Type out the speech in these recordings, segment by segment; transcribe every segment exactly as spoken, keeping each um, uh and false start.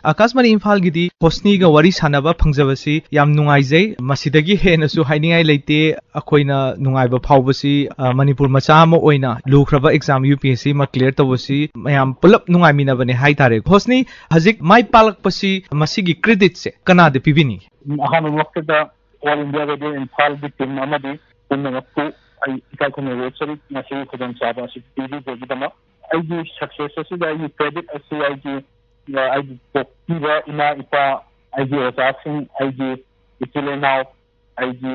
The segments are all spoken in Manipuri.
ꯑꯥꯀꯥꯁꯕꯥꯅꯤ ꯏꯝꯐꯥꯜꯒꯤꯗꯤ ꯍꯣꯁꯅꯤꯒ ꯋꯥꯔꯤ ꯁꯥꯟꯅꯕ ꯐꯪꯖꯕꯁꯤ ꯌꯥꯝ ꯅꯨꯡꯉꯥꯏꯖꯩ꯫ ꯃꯁꯤꯗꯒꯤ ꯍꯦꯟꯅꯁꯨ ꯍꯥꯏꯅꯤꯡꯉꯥꯏ ꯂꯩꯇꯦ꯫ ꯑꯩꯈꯣꯏꯅ ꯅꯨꯡꯉꯥꯏꯕ ꯐꯥꯎꯕꯁꯤ, ꯑ, ꯃꯅꯤꯄꯨꯔ ꯃꯆꯥ ꯑꯃ ꯑꯣꯏꯅ ꯂꯨꯈ꯭ꯔꯕ exam U P S C ꯑꯃ ꯀ꯭ꯂꯤꯌꯥꯔ ꯇꯧꯕꯁꯤ ꯃꯌꯥꯝ ꯄꯨꯂꯞ ꯅꯨꯡꯉꯥꯏꯃꯤꯟꯅꯕꯅꯦ ꯍꯥꯏꯇꯥꯔꯦ꯫ ꯍꯣꯁꯅꯤ, ꯍꯧꯖꯤꯛ ꯃꯥꯏ ꯄꯥꯛꯂꯛꯄꯁꯤ ꯃꯁꯤꯒꯤ ꯀ꯭ꯔꯦꯗꯤꯠꯁꯦ ꯀꯅꯥꯗ ꯄꯤꯕꯤꯅꯤꯡꯉꯤ? ꯑꯍꯥꯟꯕꯃꯛꯇꯗ All India Radio ꯏꯝꯐꯥꯜꯒꯤ ꯇꯤꯝ ꯑꯃꯗꯤ ꯄꯨꯝꯅꯃꯛꯄꯨ ꯑꯩ ꯏꯀꯥꯏ ꯈꯨꯝꯅꯕ ꯎꯠꯆꯔꯤ꯫ ꯉꯁꯤꯒꯤ ꯈꯨꯗꯣꯡꯆꯥꯕ ꯑꯁꯤ ꯄꯤꯕꯤꯕꯒꯤꯗꯃꯛ ꯑꯩꯒꯤ ꯁꯛꯁꯦꯁ ꯑꯁꯤꯗ ꯑꯩꯒꯤ ꯀ꯭ꯔꯦꯗꯤꯠ ꯑꯁꯤ ꯑꯩꯒꯤ, ꯑ, ꯑꯩꯒꯤ ꯄꯣꯛꯄꯤꯕ ꯏꯃꯥ ꯏꯄꯥ, ꯑꯩꯒꯤ ꯑꯣꯖꯥꯁꯤꯡ, ꯑꯩꯒꯤ ꯏꯆꯤꯜ ꯏꯅꯥꯎ, ꯑꯩꯒꯤ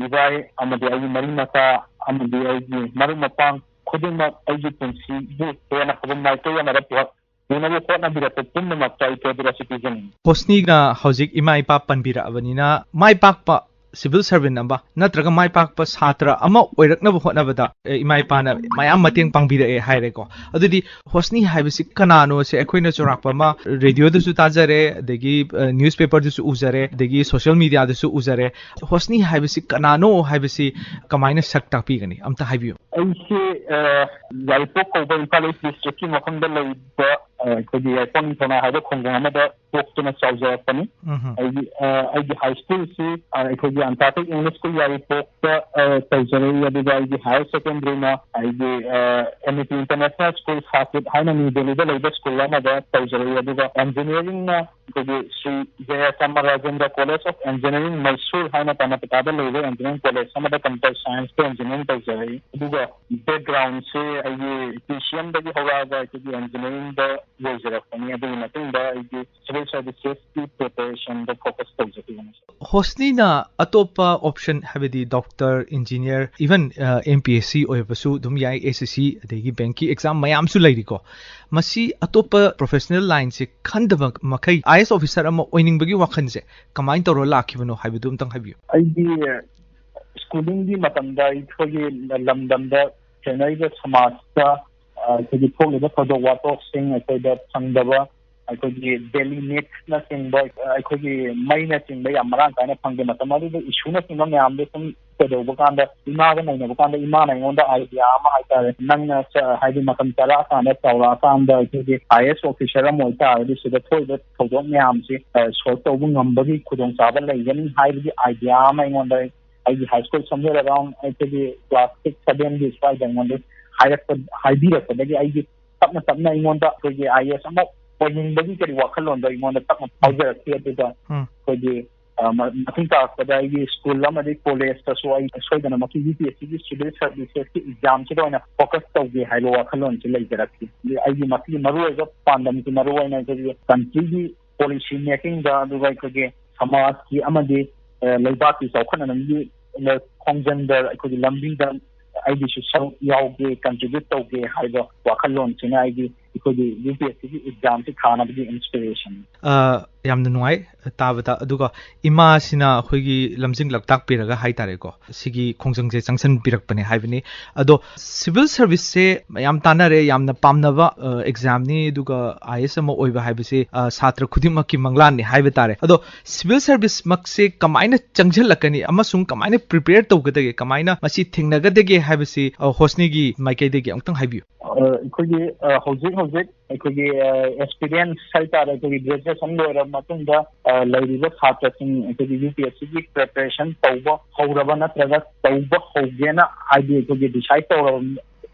ꯏꯕꯥꯏ ꯑꯃꯗꯤ ꯑꯩꯒꯤ ꯃꯔꯤ ꯃꯇꯥ ꯑꯃꯗꯤ ꯑꯩꯒꯤ ꯃꯔꯨꯞ ꯃꯄꯥꯡ ꯈꯨꯗꯤꯡꯃꯛ ꯑꯩꯒꯤ ꯄꯨꯟꯁꯤꯕꯨ ꯍꯦꯟꯅ ꯐꯕ ꯃꯥꯏꯀꯩ ꯑꯃꯗ ꯄꯨꯔꯛ-, ꯄꯨꯅꯕ ꯍꯣꯠꯅꯕꯤꯔꯛꯄ ꯄꯨꯝꯅꯃꯛꯇ ꯑꯩ ꯀ꯭ꯔꯦꯗꯤꯠ ꯑꯁꯤ ꯄꯤꯖꯅꯤꯡꯏ꯫ ꯍꯣꯁꯅꯤꯅ ꯍꯧꯖꯤꯛ ꯏꯃꯥ ꯏꯄꯥ ꯄꯟꯕꯤꯔꯛꯑꯕꯅꯤꯅ, ꯃꯥꯏ ꯄꯥꯛꯄ ꯁꯤꯚꯤꯜ ꯁꯔꯚꯦꯟ ꯑꯃ ꯅꯠꯇ꯭ꯔꯒ ꯃꯥꯏ ꯄꯥꯛꯄ ꯁꯥꯇ꯭ꯔ ꯑꯃ ꯑꯣꯏꯔꯛꯅꯕ ꯍꯣꯠꯅꯕꯗ, ꯑꯦ, ꯏꯃꯥ ꯏꯄꯥꯅ ꯃꯌꯥꯝ ꯃꯇꯦꯡ ꯄꯥꯡꯕꯤꯔꯛꯑꯦ ꯍꯥꯏꯔꯦꯀꯣ꯫ ꯑꯗꯨꯗꯤ ꯍꯣꯁꯅꯤ ꯍꯥꯏꯕꯁꯤ ꯀꯅꯥꯅꯣꯁꯦ ꯑꯩꯈꯣꯏꯅ ꯆꯥꯎꯔꯥꯛꯄ ꯑꯃ ꯔꯦꯗꯤꯑꯣꯗꯁꯨ ꯇꯥꯖꯔꯦ, ꯑꯗꯒꯤ, ꯑ, ꯅ꯭ꯌꯨꯁꯄꯦꯄꯔꯗꯁꯨ ꯎꯖꯔꯦ, ꯑꯗꯒꯤ ꯁꯣꯁꯤꯌꯦꯜ ꯃꯤꯗꯤꯌꯥꯗꯁꯨ ꯎꯖꯔꯦ꯫ ꯍꯣꯁꯅꯤ ꯍꯥꯏꯕꯁꯤ ꯀꯅꯥꯅꯣ ꯍꯥꯏꯕꯁꯤ ꯀꯃꯥꯏꯅ ꯁꯛ ꯇꯥꯛꯄꯤꯒꯅꯤ? ꯑꯝꯇ ꯍꯥꯏꯕꯤꯌꯨ꯫ ꯑꯩꯁꯦ, ꯑ, ꯌꯥꯏꯔꯤꯄꯣꯛ ꯀꯧꯕ ꯏꯝꯐꯥꯜ ꯏꯁ ꯗꯤꯁꯇ꯭ꯔꯤꯛꯀꯤ ꯃꯐꯝꯗ ꯂꯩꯕ, ꯑ, ꯑꯩꯈꯣꯏꯒꯤ ꯌꯥꯏꯄꯣꯛ ꯅꯤꯡꯊꯧꯅꯥ ꯍꯥꯏꯕ ꯈꯨꯡꯒꯪ ꯑꯃꯗ ꯄꯣꯛꯇꯨꯅ ꯆꯥꯎꯖꯔꯛꯄꯅꯤ꯫ ꯎꯝꯍꯨꯝ꯫ ꯑꯩꯒꯤ, ꯑ, ꯑꯩꯒꯤ ꯍꯥꯏ ꯁ꯭ꯀꯨꯜꯁꯤ, ꯑ, ꯑꯩꯈꯣꯏꯒꯤ ꯑꯟꯇꯥꯇꯤꯛ ꯏꯪꯂꯤꯁ ꯁ꯭ꯀꯨꯜ ꯌꯥꯏꯔꯤꯄꯣꯛꯇ, ꯑ, ꯇꯧꯖꯔꯛꯏ, ꯑꯗꯨꯒ ꯑꯩꯒꯤ ꯍꯥꯌꯔ ꯁꯦꯀꯦꯟꯗꯔꯤꯅ ꯑꯩꯒꯤ, ꯑ, ꯑꯦꯝ ꯏ ꯄꯤ ꯏꯟꯇꯔꯅꯦꯁꯅꯦꯜ ꯁ꯭ꯀꯨꯜ ꯁꯥꯀꯤꯠ ꯍꯥꯏꯅ ꯅ꯭ꯌꯨ ꯗꯦꯜꯂꯤꯗ ꯂꯩꯕ ꯁ꯭ꯀꯨꯜ ꯑꯃꯗ ꯇꯧꯖꯔꯛꯏ, ꯑꯗꯨꯒ ꯏꯟꯖꯤꯅꯤꯌꯥꯔꯤꯡꯅ ꯑꯩꯈꯣꯏꯒꯤ ꯁ꯭ꯔꯤ ꯖꯦ ꯑꯦꯁ ꯑꯃꯔ Rajendra college of engineering Mysore ꯍꯥꯏꯅ ꯀꯔꯅꯥꯇꯀꯥꯗ ꯂꯩꯕ ꯏꯟꯖꯤꯅꯤꯌꯥꯔꯤꯡ ꯀꯣꯂꯦꯖ ꯑꯃꯗ ꯀꯝꯄ꯭ꯌꯨꯇꯔ ꯁꯥꯏꯟꯁꯇ ꯏꯟꯖꯤꯅꯤꯌꯥꯔꯤꯡ ꯇꯧꯖꯔꯛꯏ꯫ ꯑꯗꯨꯒ ꯕꯦꯛꯒ꯭ꯔꯥꯎꯟꯁꯦ ꯑꯩꯒꯤ ꯄꯤ ꯁꯤ ꯑꯦꯝꯗꯒꯤ ꯍꯧꯔꯛꯑꯒ ꯑꯩꯈꯣꯏꯒꯤ ꯏꯟꯖꯤꯅꯤꯌꯥꯔꯤꯡꯗ ꯂꯣꯏꯖꯔꯛꯄꯅꯤ꯫ ꯑꯗꯨꯒꯤ ꯃꯇꯨꯡꯗ ꯑꯩꯒꯤ ꯁꯤꯚꯤꯜ ꯁꯥꯔꯚꯤꯁꯦꯁꯀꯤ ꯄ꯭ꯔꯤꯄꯦꯔꯦꯁꯟꯗ ꯐꯣꯀꯁ ꯇꯧꯖꯈꯤꯕꯅꯤ꯫ ꯍꯣꯁꯅꯤꯅ ꯑꯇꯣꯞꯄ ꯑꯣꯞꯁꯟ, ꯍꯥꯏꯕꯗꯤ ꯗꯣꯛꯇꯔ, ꯏꯟꯖꯤꯅꯤꯌꯥꯔ, ꯏꯚꯟ, ꯑ, ꯑꯦꯝ ꯄꯤ ꯑꯦꯁ ꯁꯤ ꯑꯣꯏꯕꯁꯨ ꯑꯗꯨꯝ ꯌꯥꯏ, ꯑꯦꯁ ꯑꯦꯁ ꯁꯤ, ꯑꯗꯒꯤ ꯕꯦꯡꯀꯤ ꯑꯦꯛꯖꯥꯝ ꯃꯌꯥꯝꯁꯨ ꯂꯩꯔꯤꯀꯣ꯫ ꯃꯁꯤ ꯑꯇꯣꯞꯄ ꯄ꯭ꯔꯣꯐꯦꯁꯅꯦꯜ ꯂꯥꯏꯟꯁꯦ ꯈꯟꯗꯕ ꯃꯈꯩ ꯑꯥꯏ ꯑꯦꯁ ꯑꯣꯐꯤꯁꯥꯔ ꯑꯃ ꯑꯣꯏꯅꯤꯡꯕꯒꯤ ꯋꯥꯈꯜꯁꯦ ꯀꯃꯥꯏꯅ ꯇꯧꯔ ꯂꯥꯛꯈꯤꯕꯅꯣ ꯍꯥꯏꯕꯗꯨ ꯑꯝꯇꯪ ꯍꯥꯏꯕꯤꯌꯨ꯫ ꯑꯩꯗꯤ ꯁ꯭ꯀꯨꯂꯤꯡꯒꯤ ꯃꯇꯝꯗ ꯑꯩꯈꯣꯏꯒꯤ ꯂꯝꯗꯝꯗ ꯊꯦꯡꯅꯔꯤꯕ ꯁꯃꯥꯖꯇ, ꯑ, ꯑꯩꯈꯣꯏꯒꯤ ꯊꯣꯛꯂꯤꯕ ꯊꯧꯗꯣꯛ ꯋꯥꯊꯣꯛꯁꯤꯡ ꯑꯩꯈꯣꯏꯗ ꯐꯪꯗꯕ, ꯑꯩꯈꯣꯏꯒꯤ ꯗꯦꯂꯤ ꯅꯤꯠꯁꯅꯆꯤꯡꯕ, ꯑꯩꯈꯣꯏꯒꯤ ꯃꯩꯅꯆꯤꯡꯕ ꯌꯥꯝ ꯃꯔꯥꯡ ꯀꯥꯏꯅ ꯐꯪꯗꯦ꯫ ꯃꯇꯝ ꯑꯗꯨꯗ ꯏꯁꯨꯅꯆꯤꯡꯕ ꯃꯌꯥꯝꯗꯣ ꯁꯨꯝ ꯀꯩꯗꯧꯕ ꯀꯥꯟꯗ, ꯏꯃꯥꯒ ꯅꯩꯅꯕ ꯀꯥꯟꯗ, ꯏꯃꯥꯅ ꯑꯩꯉꯣꯟꯗ ꯑꯥꯏꯗꯤꯌꯥ ꯑꯃ ꯍꯥꯏꯇꯥꯔꯦ, "ꯅꯪꯅ ꯆ-, ꯍꯥꯏꯗꯤ ꯃꯇꯝ ꯆꯥꯔꯛꯑꯀꯥꯟꯗ, ꯆꯥꯎꯔꯛꯑꯀꯥꯟꯗ ꯑꯩꯈꯣꯏꯒꯤ ꯑꯥꯏ ꯑꯦ ꯑꯦꯁ ꯑꯣꯐꯤꯁꯔ ꯑꯃ ꯑꯣꯏꯇꯥꯔꯒꯗꯤ ꯁꯤꯗ ꯊꯣꯛꯏꯕ ꯊꯧꯗꯣꯛ ꯃꯌꯥꯝꯁꯤ, ꯑ, ꯁꯣꯜꯕ ꯇꯧꯕ ꯉꯝꯕꯒꯤ ꯈꯨꯗꯣꯡꯆꯥꯕ ꯂꯩꯒꯅꯤ" ꯍꯥꯏꯕꯒꯤ ꯑꯥꯏꯗꯤꯌꯥ ꯑꯃ ꯑꯩꯉꯣꯟꯗ, ꯑꯩꯒꯤ ꯍꯥꯏ ꯁ꯭ꯀꯨꯜ, somewhere around ꯑꯩꯈꯣꯏꯒꯤ ꯀ꯭ꯂꯥꯁ ꯁꯤꯛꯁ, ꯁꯚꯦꯟꯒꯤ ꯁ꯭ꯋꯥꯏꯗ ꯑꯩꯉꯣꯟꯗ ꯍꯥꯏꯔꯛꯄ, ꯍꯥꯏꯕꯤꯔꯛꯄꯗꯒꯤ ꯑꯩꯒꯤ ꯇꯞꯅ ꯇꯞꯅ ꯑꯩꯉꯣꯟꯗ ꯑꯩꯈꯣꯏꯒꯤ ꯑꯥꯏ ꯑꯦ ꯑꯦꯁ ꯑꯃ ꯑꯣꯏꯅꯤꯡꯕꯒꯤ ꯀꯔꯤ ꯋꯥꯈꯜꯂꯣꯟꯗꯣ ꯑꯩꯉꯣꯟꯗ ꯇꯞꯅ ꯐꯥꯎꯖꯔꯛꯈꯤ꯫ ꯑꯗꯨꯒ ꯎꯝ꯫ ꯑꯩꯈꯣꯏꯒꯤ, ꯑ, ꯃ-, ꯃꯇꯨꯡ ꯇꯥꯔꯛꯄꯗ ꯑꯩꯒꯤ ꯁ꯭ꯀꯨꯜ ꯑꯃꯗꯤ ꯀꯣꯂꯦꯖꯇꯁꯨ ꯑꯩ ꯁꯣꯏꯗꯅꯃꯛꯀꯤ ꯌꯨ ꯄꯤ ꯑꯦꯁ ꯁꯤꯒꯤ ꯁꯤꯚꯤꯜ ꯁꯔꯚꯤꯁꯦꯁꯀꯤ ꯑꯦꯛꯖꯥꯝꯁꯤꯗ ꯑꯣꯏꯅ ꯐꯣꯀꯁ ꯇꯧꯒꯦ ꯍꯥꯏꯕ ꯋꯥꯈꯜꯂꯣꯟꯁꯤ ꯂꯩꯖꯔꯛꯈꯤ꯫ ꯑꯗꯩ ꯑꯩꯒꯤ ꯃꯁꯤꯒꯤ ꯃꯔꯨꯑꯣꯏꯕ ꯄꯥꯟꯗꯝꯁꯤ ꯃꯔꯨꯑꯣꯏꯅ ꯑꯩꯈꯣꯏꯒꯤ ꯀꯟꯇ꯭ꯔꯤꯒꯤ ꯄꯣꯂꯤꯁꯤ ꯃꯦꯀꯤꯡꯗ, ꯑꯗꯨꯒ ꯑꯩꯈꯣꯏꯒꯤ ꯁꯃꯥꯖꯀꯤ ꯑꯃꯗꯤ, ꯑ, ꯂꯩꯕꯥꯛꯀꯤ ꯆꯥꯎꯈꯠꯅꯅꯕꯒꯤ, ꯑ, ꯈꯣꯡꯖꯪꯗ ꯑꯩꯈꯣꯏꯒꯤ ꯂꯝꯕꯤꯗ ꯑꯩꯒꯤꯁꯨ ꯁꯔꯨꯛ ꯌꯥꯎꯒꯦ, ꯀꯟꯇ꯭ꯔꯤꯕ꯭ꯌꯨꯠ ꯇꯧꯒꯦ ꯍꯥꯏꯕ ꯋꯥꯈꯜꯂꯣꯟꯁꯤꯅ ꯑꯩꯒꯤ, ꯑꯩꯈꯣꯏꯒꯤ ꯌꯨ ꯄꯤ ꯑꯦꯁ ꯁꯤꯒꯤ ꯑꯦꯛꯖꯥꯝꯁꯤ ꯊꯥꯅꯕꯒꯤ ꯏꯟꯁꯄꯤꯔꯦꯁꯟ꯫ ꯑ, ꯌꯥꯝꯅ ꯅꯨꯡꯉꯥꯏ ꯇꯥꯕꯗ꯫ ꯑꯗꯨꯒ ꯏꯃꯥꯁꯤꯅ ꯑꯩꯈꯣꯏꯒꯤ ꯂꯝꯖꯤꯡ ꯂꯝꯇꯥꯛꯄꯤꯔꯒ ꯍꯥꯏꯇꯥꯔꯦꯀꯣ, ꯁꯤꯒꯤ ꯈꯣꯡꯖꯪꯁꯦ ꯆꯪꯁꯤꯟꯕꯤꯔꯛꯄꯅꯦ ꯍꯥꯏꯕꯅꯤ꯫ ꯑꯗꯣ ꯁꯤꯚꯤꯜ ꯁꯔꯚꯤꯁꯁꯦ ꯌꯥꯝ ꯇꯥꯟꯅꯔꯦ, ꯌꯥꯝꯅ ꯄꯥꯝꯅꯕ, ꯑ, ꯑꯦꯛꯖꯥꯝꯅꯤ, ꯑꯗꯨꯒ ꯑꯥꯏ ꯑꯦꯁ ꯑꯃ ꯑꯣꯏꯕ ꯍꯥꯏꯕꯁꯦ, ꯑ, ꯁꯥꯇ꯭ꯔ ꯈꯨꯗꯤꯡꯃꯛꯀꯤ ꯃꯪꯂꯥꯟꯅꯤ ꯍꯥꯏꯕ ꯇꯥꯔꯦ꯫ ꯑꯗꯣ ꯁꯤꯚꯤꯜ ꯁꯔꯚꯤꯁꯃꯛꯁꯦ ꯀꯃꯥꯏꯅ ꯆꯪꯁꯤꯜꯂꯛꯀꯅꯤ ꯑꯃꯁꯨꯡ ꯀꯃꯥꯏꯅ ꯄ꯭ꯔꯤꯄꯦꯌꯔ ꯇꯧꯒꯗꯒꯦ, ꯀꯃꯥꯏꯅ ꯃꯁꯤ ꯊꯦꯡꯅꯒꯗꯒꯦ ꯍꯥꯏꯕꯁꯤ, ꯑ, ꯍꯣꯁꯅꯤꯒꯤ ꯃꯥꯏꯀꯩꯗꯒꯤ ꯑꯃꯨꯛꯇꯪ ꯍꯥꯏꯕꯤꯌꯨ꯫ ꯑ, ꯑꯩꯈꯣꯏꯒꯤ, ꯑ, ꯍꯧꯖꯤꯛ ꯍꯧꯖꯤꯛ ꯑꯩꯈꯣꯏꯒꯤ, ꯑ, ꯑꯦꯛꯁꯄꯤꯔꯤꯌꯦꯟꯁ ꯍꯥꯏꯇꯥꯔꯦ, ꯑꯩꯈꯣꯏꯒꯤ ꯒ꯭ꯔꯦꯖꯨꯑꯦꯁꯟ ꯂꯣꯏꯔꯕ ꯃꯇꯨꯡꯗ, ꯑ, ꯂꯩꯔꯤꯕ ꯁꯥꯇ꯭ꯔꯁꯤꯡ ꯑꯩꯈꯣꯏꯒꯤ ꯌꯨ ꯄꯤ ꯑꯦꯁ ꯁꯤꯒꯤ ꯄ꯭ꯔꯤꯄꯦꯔꯦꯁꯟ ꯇꯧꯕ ꯍꯧꯔꯕ ꯅꯠꯇ꯭ꯔꯒ ꯇꯧꯕ ꯍꯧꯒꯦꯅ ꯍꯥꯏꯗꯤ ꯑꯩꯈꯣꯏꯒꯤ ꯗꯤꯁꯥꯏꯠ ꯇꯧꯔꯕ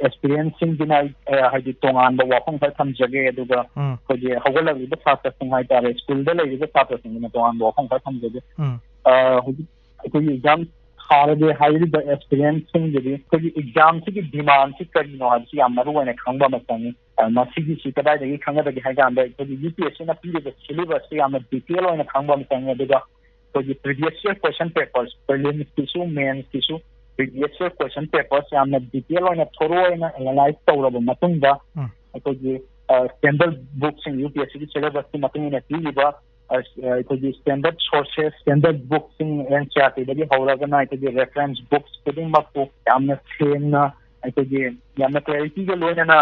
ꯑꯦꯛꯁꯄꯤꯔꯤꯌꯦꯟꯁꯁꯤꯡꯁꯤꯅ ꯑꯩ, ꯑ, ꯍꯥꯏꯗꯤ ꯇꯣꯉꯥꯟꯕ ꯋꯥꯐꯝ ꯈꯔ ꯊꯝꯖꯒꯦ, ꯑꯗꯨꯒ ꯎꯝ꯫ ꯑꯩꯈꯣꯏꯒꯤ ꯍꯧꯒꯠꯂꯛꯂꯤꯕ ꯁꯥꯇ꯭ꯔꯁꯤꯡ ꯍꯥꯏꯇꯥꯔꯦ, ꯁ꯭ꯀꯨꯜꯗ ꯂꯩꯔꯤꯕ ꯁꯥꯇ꯭ꯔꯁꯤꯡꯁꯤꯅ ꯇꯣꯉꯥꯟꯕ ꯋꯥꯐꯝ ꯈꯔ ꯊꯝꯖꯒꯦ꯫ ꯎꯝ꯫ ꯑ, ꯍꯧꯖꯤꯛ ꯑꯩꯈꯣꯏꯒꯤ ꯑꯦꯛꯖꯥꯝ ꯊꯥꯔꯒꯦ ꯍꯥꯏꯔꯤꯕ ꯑꯦꯛꯁꯄꯤꯔꯤꯌꯦꯟꯁꯁꯤꯡꯗꯗꯤ ꯑꯩꯈꯣꯏꯒꯤ ꯑꯦꯛꯖꯥꯝꯁꯤꯒꯤ ꯗꯤꯃꯥꯟꯁꯤ ꯀꯔꯤꯅꯣ ꯍꯥꯏꯕꯁꯤ ꯌꯥꯝ ꯃꯔꯨ ꯑꯣꯏꯅ ꯈꯪꯕ ꯑꯃ ꯆꯪꯉꯤ꯫ ꯑ, ꯃꯁꯤꯒꯤꯁꯤ ꯀꯗꯥꯏꯗꯒꯤ ꯈꯪꯒꯗꯒꯦ ꯍꯥꯏ ꯀꯥꯟꯗ, ꯑꯩꯈꯣꯏꯒꯤ ꯌꯨ ꯄꯤ ꯑꯦꯁ ꯁꯤꯅ ꯄꯤꯔꯤꯕ ꯁꯤꯂꯦꯕꯁꯁꯤ ꯌꯥꯝꯅ ꯗꯤꯇꯦꯜ ꯑꯣꯏꯅ ꯈꯪꯕ ꯑꯃ ꯆꯪꯉꯤ꯫ ꯑꯗꯨꯒ ꯑꯩꯈꯣꯏꯒꯤ ꯄ꯭ꯔꯤꯚꯤꯌꯁ ꯌꯔ ꯀꯣꯏꯁꯟ ꯄꯦꯄꯔꯁ, ꯄ꯭ꯔꯤꯂꯤꯝꯁꯀꯤꯁꯨ, ꯃꯦꯟꯁꯀꯤꯁꯨ ꯄ꯭ꯔꯤꯚꯤꯌꯁ ꯌꯔ ꯀꯣꯏꯁꯟ ꯄꯦꯄꯔꯁ ꯌꯥꯝꯅ ꯗꯤꯇꯦꯜ ꯑꯣꯏꯅ, ꯊꯣꯔꯣ ꯑꯣꯏꯅ ꯑꯦꯅꯥꯂꯥꯏꯁ ꯇꯧꯔꯕ ꯃꯇꯨꯡꯗ, ꯎꯝ꯫ ꯑꯩꯈꯣꯏꯒꯤ, ꯑ, ꯁ꯭ꯇꯦꯟꯗꯔꯠ ꯕꯨꯛꯁꯤꯡ, ꯌꯨ ꯄꯤ ꯑꯦꯁ ꯁꯤꯒꯤ ꯁꯤꯂꯦꯕꯁꯀꯤ ꯃꯇꯨꯡ ꯏꯟꯅ ꯄꯤꯔꯤꯕ, ꯑ, ꯑꯩꯈꯣꯏꯒꯤ standard sources, standard books, N C E R ꯇꯤꯗꯒꯤ ꯍꯧꯔꯒꯅ ꯑꯩꯈꯣꯏꯒꯤ ꯔꯦꯐꯔꯦꯟꯁ ꯕꯨꯛꯁ ꯈꯨꯗꯤꯡꯃꯛꯄꯨ ꯌꯥꯝꯅ ꯁꯦꯡꯅ, ꯑꯩꯈꯣꯏꯒꯤ ꯌꯥꯝꯅ ꯀ꯭ꯂꯦꯔꯤꯇꯤꯒ ꯂꯣꯏꯅꯅ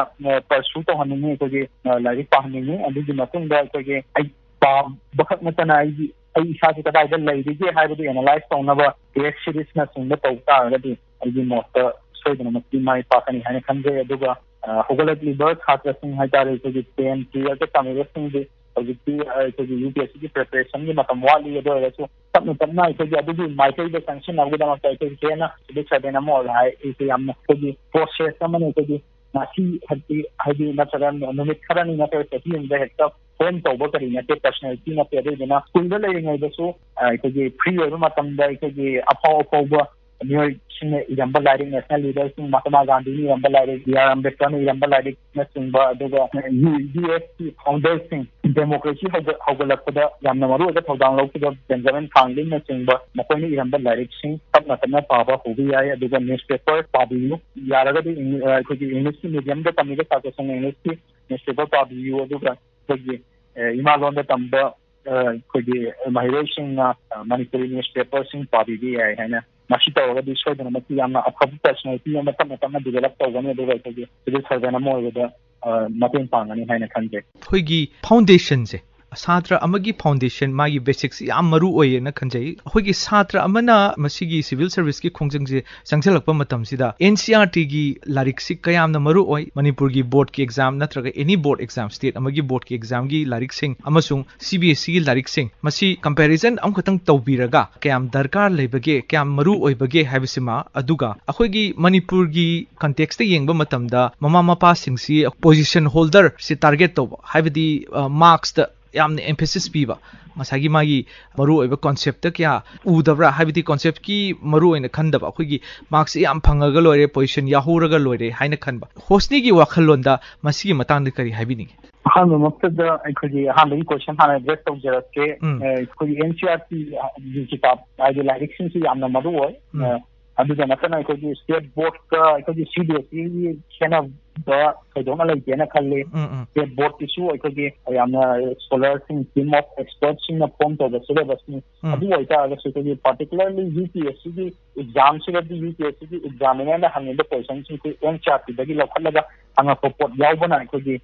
ꯄꯔꯁꯨ ꯇꯧꯍꯟꯅꯤꯡꯉꯤ, ꯑꯩꯈꯣꯏꯒꯤ ꯑ, ꯂꯥꯏꯔꯤꯛ ꯄꯥꯍꯟꯅꯤꯡꯉꯤ꯫ ꯑꯗꯨꯒꯤ ꯃꯇꯨꯡꯗ ꯑꯩꯈꯣꯏꯒꯤ ꯑꯩ ꯄꯥꯕꯈꯛ ꯅꯠꯇꯅ ꯑꯩꯒꯤ ꯑꯩ ꯏꯁꯥꯁꯦ ꯀꯗꯥꯏꯗ ꯂꯩꯔꯤꯒꯦ ꯍꯥꯏꯕꯗꯨ ꯑꯦꯅꯥꯂꯥꯏꯁ ꯇꯧꯅꯕ ꯇꯦꯁ ꯁꯤꯔꯤꯁꯅꯆꯤꯡꯕ ꯇꯧ ꯇꯥꯔꯒꯗꯤ ꯑꯩꯒꯤ ꯃꯣꯠꯇ ꯁꯣꯏꯗꯅꯃꯛꯀꯤ ꯃꯥꯏ ꯄꯥꯛꯀꯅꯤ ꯍꯥꯏꯅ ꯈꯟꯖꯩ꯫ ꯑꯗꯨꯒ ꯑ, ꯍꯧꯒꯠꯂꯛꯂꯤꯕ ꯁꯥꯇ꯭ꯔꯁꯤꯡ ꯍꯥꯏꯇꯥꯔꯦ, ꯑꯩꯈꯣꯏꯒꯤ ꯇꯦꯟ, ꯇꯨꯌꯦꯜꯐꯇ ꯇꯝꯃꯤꯕꯁꯤꯡꯗꯤ ꯍꯧꯖꯤꯛꯇꯤ ꯑ, ꯑꯩꯈꯣꯏꯒꯤ ꯌꯨ ꯄꯤ ꯑꯦꯁ ꯁꯤꯒꯤ ꯄ꯭ꯔꯤꯄꯦꯔꯦꯁꯟꯒꯤ ꯃꯇꯝ ꯋꯥꯠꯂꯤ꯫ ꯑꯗꯨ ꯑꯣꯏꯔꯒꯁꯨ ꯇꯞꯅ ꯇꯞꯅ ꯑꯩꯈꯣꯏꯒꯤ ꯑꯗꯨꯒꯤ ꯃꯥꯏꯀꯩꯗ ꯆꯪꯁꯤꯟꯅꯕꯒꯤꯗꯃꯛꯇ ꯑꯩꯈꯣꯏꯒꯤ ꯍꯦꯟꯅ ꯁꯤꯚꯤꯛ ꯁꯔꯚꯦꯟ ꯑꯃ ꯑꯣꯏꯕ ꯍꯥꯏ ꯑꯩꯁꯦ ꯌꯥꯝꯅ ꯑꯩꯈꯣꯏꯒꯤ ꯄ꯭ꯔꯣꯁꯦꯁ ꯑꯃꯅꯤ꯫ ꯑꯩꯈꯣꯏꯒꯤ ꯉꯁꯤ ꯍꯥꯏꯗꯤ ꯍꯥꯏꯗꯤ ꯅꯠꯇ꯭ꯔꯒ ꯅꯨꯃꯤꯠ ꯈꯔꯅꯤ ꯅꯠꯇ꯭ꯔꯒ ꯆꯍꯤ ꯑꯃꯗ ꯍꯦꯛꯇ ꯐꯣꯝ ꯇꯧꯕ ꯀꯔꯤ ꯅꯠꯇꯦ, ꯄꯔꯁꯅꯦꯂꯤꯇꯤ ꯅꯠꯇꯦ꯫ ꯑꯗꯨꯗꯨꯅ ꯁ꯭ꯀꯨꯜꯗ ꯂꯩꯔꯤꯉꯩꯗꯁꯨ ꯑ, ꯑꯩꯈꯣꯏꯒꯤ ꯐ꯭ꯔꯤ ꯑꯣꯏꯕ ꯃꯇꯝꯗ ꯑꯩꯈꯣꯏꯒꯤ ꯑꯐꯥꯎ ꯑꯐꯥꯎꯕ ꯃꯤꯑꯣꯏꯁꯤꯡꯅ ꯏꯔꯝꯕ ꯂꯥꯏꯔꯤꯛ, ꯅꯦꯁꯅꯦꯜ ꯂꯤꯗꯔꯁꯤꯡ ꯃꯍꯥꯇꯃꯥ ꯒꯥꯟꯙꯤꯅ ꯏꯔꯝꯕ ꯂꯥꯏꯔꯤꯛ, ꯕꯤ ꯑꯥꯔ ꯑꯝꯕꯦꯗꯀꯔꯅ ꯏꯔꯝꯕ ꯂꯥꯏꯔꯤꯛꯅꯆꯤꯡꯕ, ꯑꯗꯨꯒ ꯌꯨ ꯑꯦꯁ ꯀꯤ ꯐꯥꯎꯟꯗꯔꯁꯤꯡ, ꯗꯦꯃꯣꯀ꯭ꯔꯦꯁꯤ ꯍꯧꯒꯠ- ꯍꯧꯒꯠꯂꯛꯄꯗ ꯌꯥꯝꯅ ꯃꯔꯨꯑꯣꯏꯕ ꯊꯧꯗꯥꯡ ꯂꯧꯈꯤꯕ ꯕꯦꯟꯖꯥꯃꯤꯟ ꯐ꯭ꯔꯥꯡꯀ꯭ꯂꯤꯟꯅꯆꯤꯡꯕ ꯃꯈꯣꯏꯅ ꯏꯔꯝꯕ ꯂꯥꯏꯔꯤꯛꯁꯤꯡ ꯇꯞꯅ ꯇꯞꯅ ꯄꯥꯕ ꯍꯧꯕ ꯌꯥꯏ꯫ ꯑꯗꯨꯒ ꯅ꯭ꯌꯨꯁꯄꯦꯄꯔ ꯄꯥꯕꯤꯌꯨ, ꯌꯥꯔꯒꯗꯤ ꯏꯪ- ꯑ, ꯑꯩꯈꯣꯏꯒꯤ ꯏꯪꯂꯤꯁꯀꯤ ꯃꯤꯗꯤꯌꯝꯗ ꯇꯝꯃꯤꯕ ꯁꯥꯇ꯭ꯔꯁꯤꯡꯅ ꯏꯪꯂꯤꯁꯀꯤ ꯅ꯭ꯌꯨꯁꯄꯦꯄꯔ ꯄꯥꯕꯤꯌꯨ꯫ ꯑꯗꯨꯒ ꯑꯩꯈꯣꯏꯒꯤ ꯑ, ꯏꯃꯥ ꯂꯣꯟꯗ ꯇꯝꯕ ꯑ, ꯑꯩꯈꯣꯏꯒꯤ ꯃꯍꯩꯔꯣꯏꯁꯤꯡꯅ ꯑ, ꯃꯅꯤꯄꯨꯔꯤ ꯅ꯭ꯌꯨꯁꯄꯦꯄꯔꯁꯤꯡ ꯄꯥꯕꯤꯕ ꯌꯥꯏ ꯍꯥꯏꯅ, ꯃꯁꯤ ꯇꯧꯔꯒꯗꯤ ꯁꯣꯏꯗꯅꯃꯛꯀꯤ ꯌꯥꯝꯅ ꯑꯐꯕ ꯄꯔꯁꯅꯦꯂꯤꯇꯤ ꯑꯃ ꯇꯞꯅ ꯇꯞꯅ ꯗꯤꯕꯦꯂꯞ ꯇꯧꯒꯅꯤ, ꯑꯗꯨꯒ ꯑꯩꯈꯣꯏꯒꯤ ꯁꯤꯚꯤꯜ ꯁꯔꯚꯦꯟ ꯑꯃ ꯑꯣꯏꯕꯗ ꯑ, ꯃꯇꯦꯡ ꯄꯥꯡꯒꯅꯤ ꯍꯥꯏꯅ ꯈꯟꯖꯩ꯫ ꯑꯩꯈꯣꯏꯒꯤ ꯐꯥꯎꯟꯗꯦꯁꯟꯁꯦ, ꯁꯥꯇ꯭ꯔ ꯑꯃꯒꯤ ꯐꯥꯎꯟꯗꯦꯁꯟ, ꯃꯥꯒꯤ ꯕꯦꯁꯤꯛꯁꯤ ꯌꯥꯝ ꯃꯔꯨ ꯑꯣꯏꯌꯦꯅ ꯈꯟꯖꯩ꯫ ꯑꯩꯈꯣꯏꯒꯤ ꯁꯥꯇ꯭ꯔ ꯑꯃꯅ ꯃꯁꯤꯒꯤ ꯁꯤꯚꯤꯜ ꯁꯔꯚꯤꯁꯀꯤ ꯈꯣꯡꯖꯪꯁꯦ ꯆꯪꯁꯤꯜꯂꯛꯄ ꯃꯇꯝꯁꯤꯗ ꯑꯦꯟ ꯁꯤ ꯑꯥꯔ ꯇꯤꯒꯤ ꯂꯥꯏꯔꯤꯛꯁꯤ ꯀꯌꯥꯝꯅ ꯃꯔꯨ ꯑꯣꯏ, ꯃꯅꯤꯄꯨꯔꯒꯤ ꯕꯣꯔꯗꯀꯤ ꯑꯦꯛꯖꯥꯝ ꯅꯠꯇ꯭ꯔꯒ ꯑꯦꯅꯤ ꯕꯣꯔꯗ ꯑꯦꯛꯖꯥꯝ, ꯁ꯭ꯇꯦꯠ ꯑꯃꯒꯤ ꯕꯣꯔꯗꯀꯤ ꯑꯦꯛꯖꯥꯝꯒꯤ ꯂꯥꯏꯔꯤꯛꯁꯤꯡ ꯑꯃꯁꯨꯡ ꯁꯤ ꯕꯤ ꯑꯦꯁ ꯏꯒꯤ ꯂꯥꯏꯔꯤꯛꯁꯤꯡ, ꯃꯁꯤ ꯀꯝꯄꯦꯔꯤꯖꯟ ꯑꯃꯈꯛꯇꯪ ꯇꯧꯕꯤꯔꯒ ꯀꯌꯥꯝ ꯗꯔꯀꯥꯔ ꯂꯩꯕꯒꯦ, ꯀꯌꯥꯝ ꯃꯔꯨ ꯑꯣꯏꯕꯒꯦ ꯍꯥꯏꯕꯁꯤꯃ, ꯑꯗꯨꯒ ꯑꯩꯈꯣꯏꯒꯤ ꯃꯅꯤꯄꯨꯔꯒꯤ ꯀꯟꯇꯦꯛꯁꯇ ꯌꯦꯡꯕ ꯃꯇꯝꯗ ꯃꯃꯥ ꯃꯄꯥꯁꯤꯡꯁꯤ ꯄꯣꯖꯤꯁꯟ ꯍꯣꯜꯗꯔꯁꯤ ꯇꯥꯔꯒꯦꯠ ꯇꯧꯕ, ꯍꯥꯏꯕꯗꯤ, ꯑ, ꯃꯥꯔꯛꯁꯇ ꯌꯥꯝꯅ ꯑꯦꯝꯐꯦꯁꯤꯁ ꯄꯤꯕ, ꯉꯁꯥꯏꯒꯤ ꯃꯥꯒꯤ ꯃꯔꯨꯑꯣꯏꯕ ꯀꯣꯟꯁꯦꯞꯇ ꯀꯌꯥ ꯎꯗꯕ꯭ꯔꯥ? ꯍꯥꯏꯕꯗꯤ ꯀꯣꯟꯁꯦꯞꯀꯤ ꯃꯔꯨ ꯑꯣꯏꯅ ꯈꯟꯗꯕ, ꯑꯩꯈꯣꯏꯒꯤ ꯃꯥꯔꯛꯁꯤ ꯌꯥꯝ ꯐꯪꯉꯒ ꯂꯣꯏꯔꯦ, ꯄꯣꯖꯤꯁꯟ ꯌꯥꯍꯧꯔꯒ ꯂꯣꯏꯔꯦ ꯍꯥꯏꯅ ꯈꯟꯕ꯫ ꯍꯣꯁꯅꯤꯒꯤ ꯋꯥꯈꯜꯂꯣꯟꯗ ꯃꯁꯤꯒꯤ ꯃꯇꯥꯡꯗ ꯀꯔꯤ ꯍꯥꯏꯕꯤꯅꯤꯡꯉꯤ? ꯑꯍꯥꯟꯕꯃꯛꯇꯗ ꯑꯩꯈꯣꯏꯒꯤ ꯑꯍꯥꯟꯕꯒꯤ ꯀꯣꯏꯁꯟ ꯍꯥꯟꯅ ꯑꯦꯗ꯭ꯔꯦꯁ ꯇꯧꯖꯔꯛꯀꯦ꯫ ꯎꯝ꯫ ꯑ, ꯑꯩꯈꯣꯏꯒꯤ ꯑꯦꯟ ꯁꯤ ꯑꯥꯔ ꯇꯤ ꯀꯤꯇꯥꯕ ꯍꯥꯏꯗꯤ ꯂꯥꯏꯔꯤꯛꯁꯤꯡꯁꯤ ꯌꯥꯝꯅ ꯃꯔꯨ ꯑꯣꯏ꯫ ꯎꯝ꯫ ꯑ, ꯑꯗꯨꯗ ꯅꯠꯇꯅ ꯑꯩꯈꯣꯏꯒꯤ ꯁ꯭ꯇꯦꯠ ꯕꯣꯔꯗꯀ ꯑꯩꯈꯣꯏꯒꯤ ꯁꯤ ꯕꯤ ꯑꯦꯁ ꯏꯒꯤ ꯈꯦꯠꯅꯕ ꯊꯣꯏꯗꯣꯛꯅ ꯂꯩꯇꯦꯅ ꯈꯜꯂꯤ꯫ ꯎꯝ ꯎꯝ ꯁ꯭ꯇꯦꯠ ꯕꯣꯔꯗꯀꯤꯁꯨ ꯑꯩꯈꯣꯏꯒꯤ ꯌꯥꯝꯅ ꯁ꯭ꯀꯣꯂꯔꯁꯤꯡ, ꯇꯤꯝ ꯑꯣꯐ ꯑꯦꯛꯁꯄꯔꯠꯁꯤꯡꯅ ꯐꯣꯝ ꯇꯧꯕ ꯁꯤꯂꯦꯕꯁꯅꯤ꯫ ꯎꯝ ꯑꯗꯨ ꯑꯣꯏꯇꯥꯔꯒꯁꯨ ꯑꯩꯈꯣꯏꯒꯤ ꯄꯥꯔꯇꯤꯀꯨꯂꯔꯂꯤ ꯌꯨ ꯄꯤ ꯑꯦꯁ ꯁꯤꯒꯤ ꯑꯦꯛꯖꯥꯝꯁꯤꯗꯗꯤ ꯌꯨ ꯄꯤ ꯑꯦꯁ ꯁꯤꯒꯤ ꯑꯦꯛꯖꯥꯃꯤꯅꯔꯅ ꯍꯪꯉꯤꯕ ꯀꯣꯏꯁꯟꯁꯤꯡꯁꯤ ꯑꯦꯟ ꯁꯤ ꯑꯥꯔ ꯇꯤꯗꯒꯤ ꯂꯧꯈꯠꯂꯒ ꯍꯪꯉꯛꯄ ꯄꯣꯠ ꯌꯥꯎꯕꯅ ꯑꯩꯈꯣꯏꯒꯤ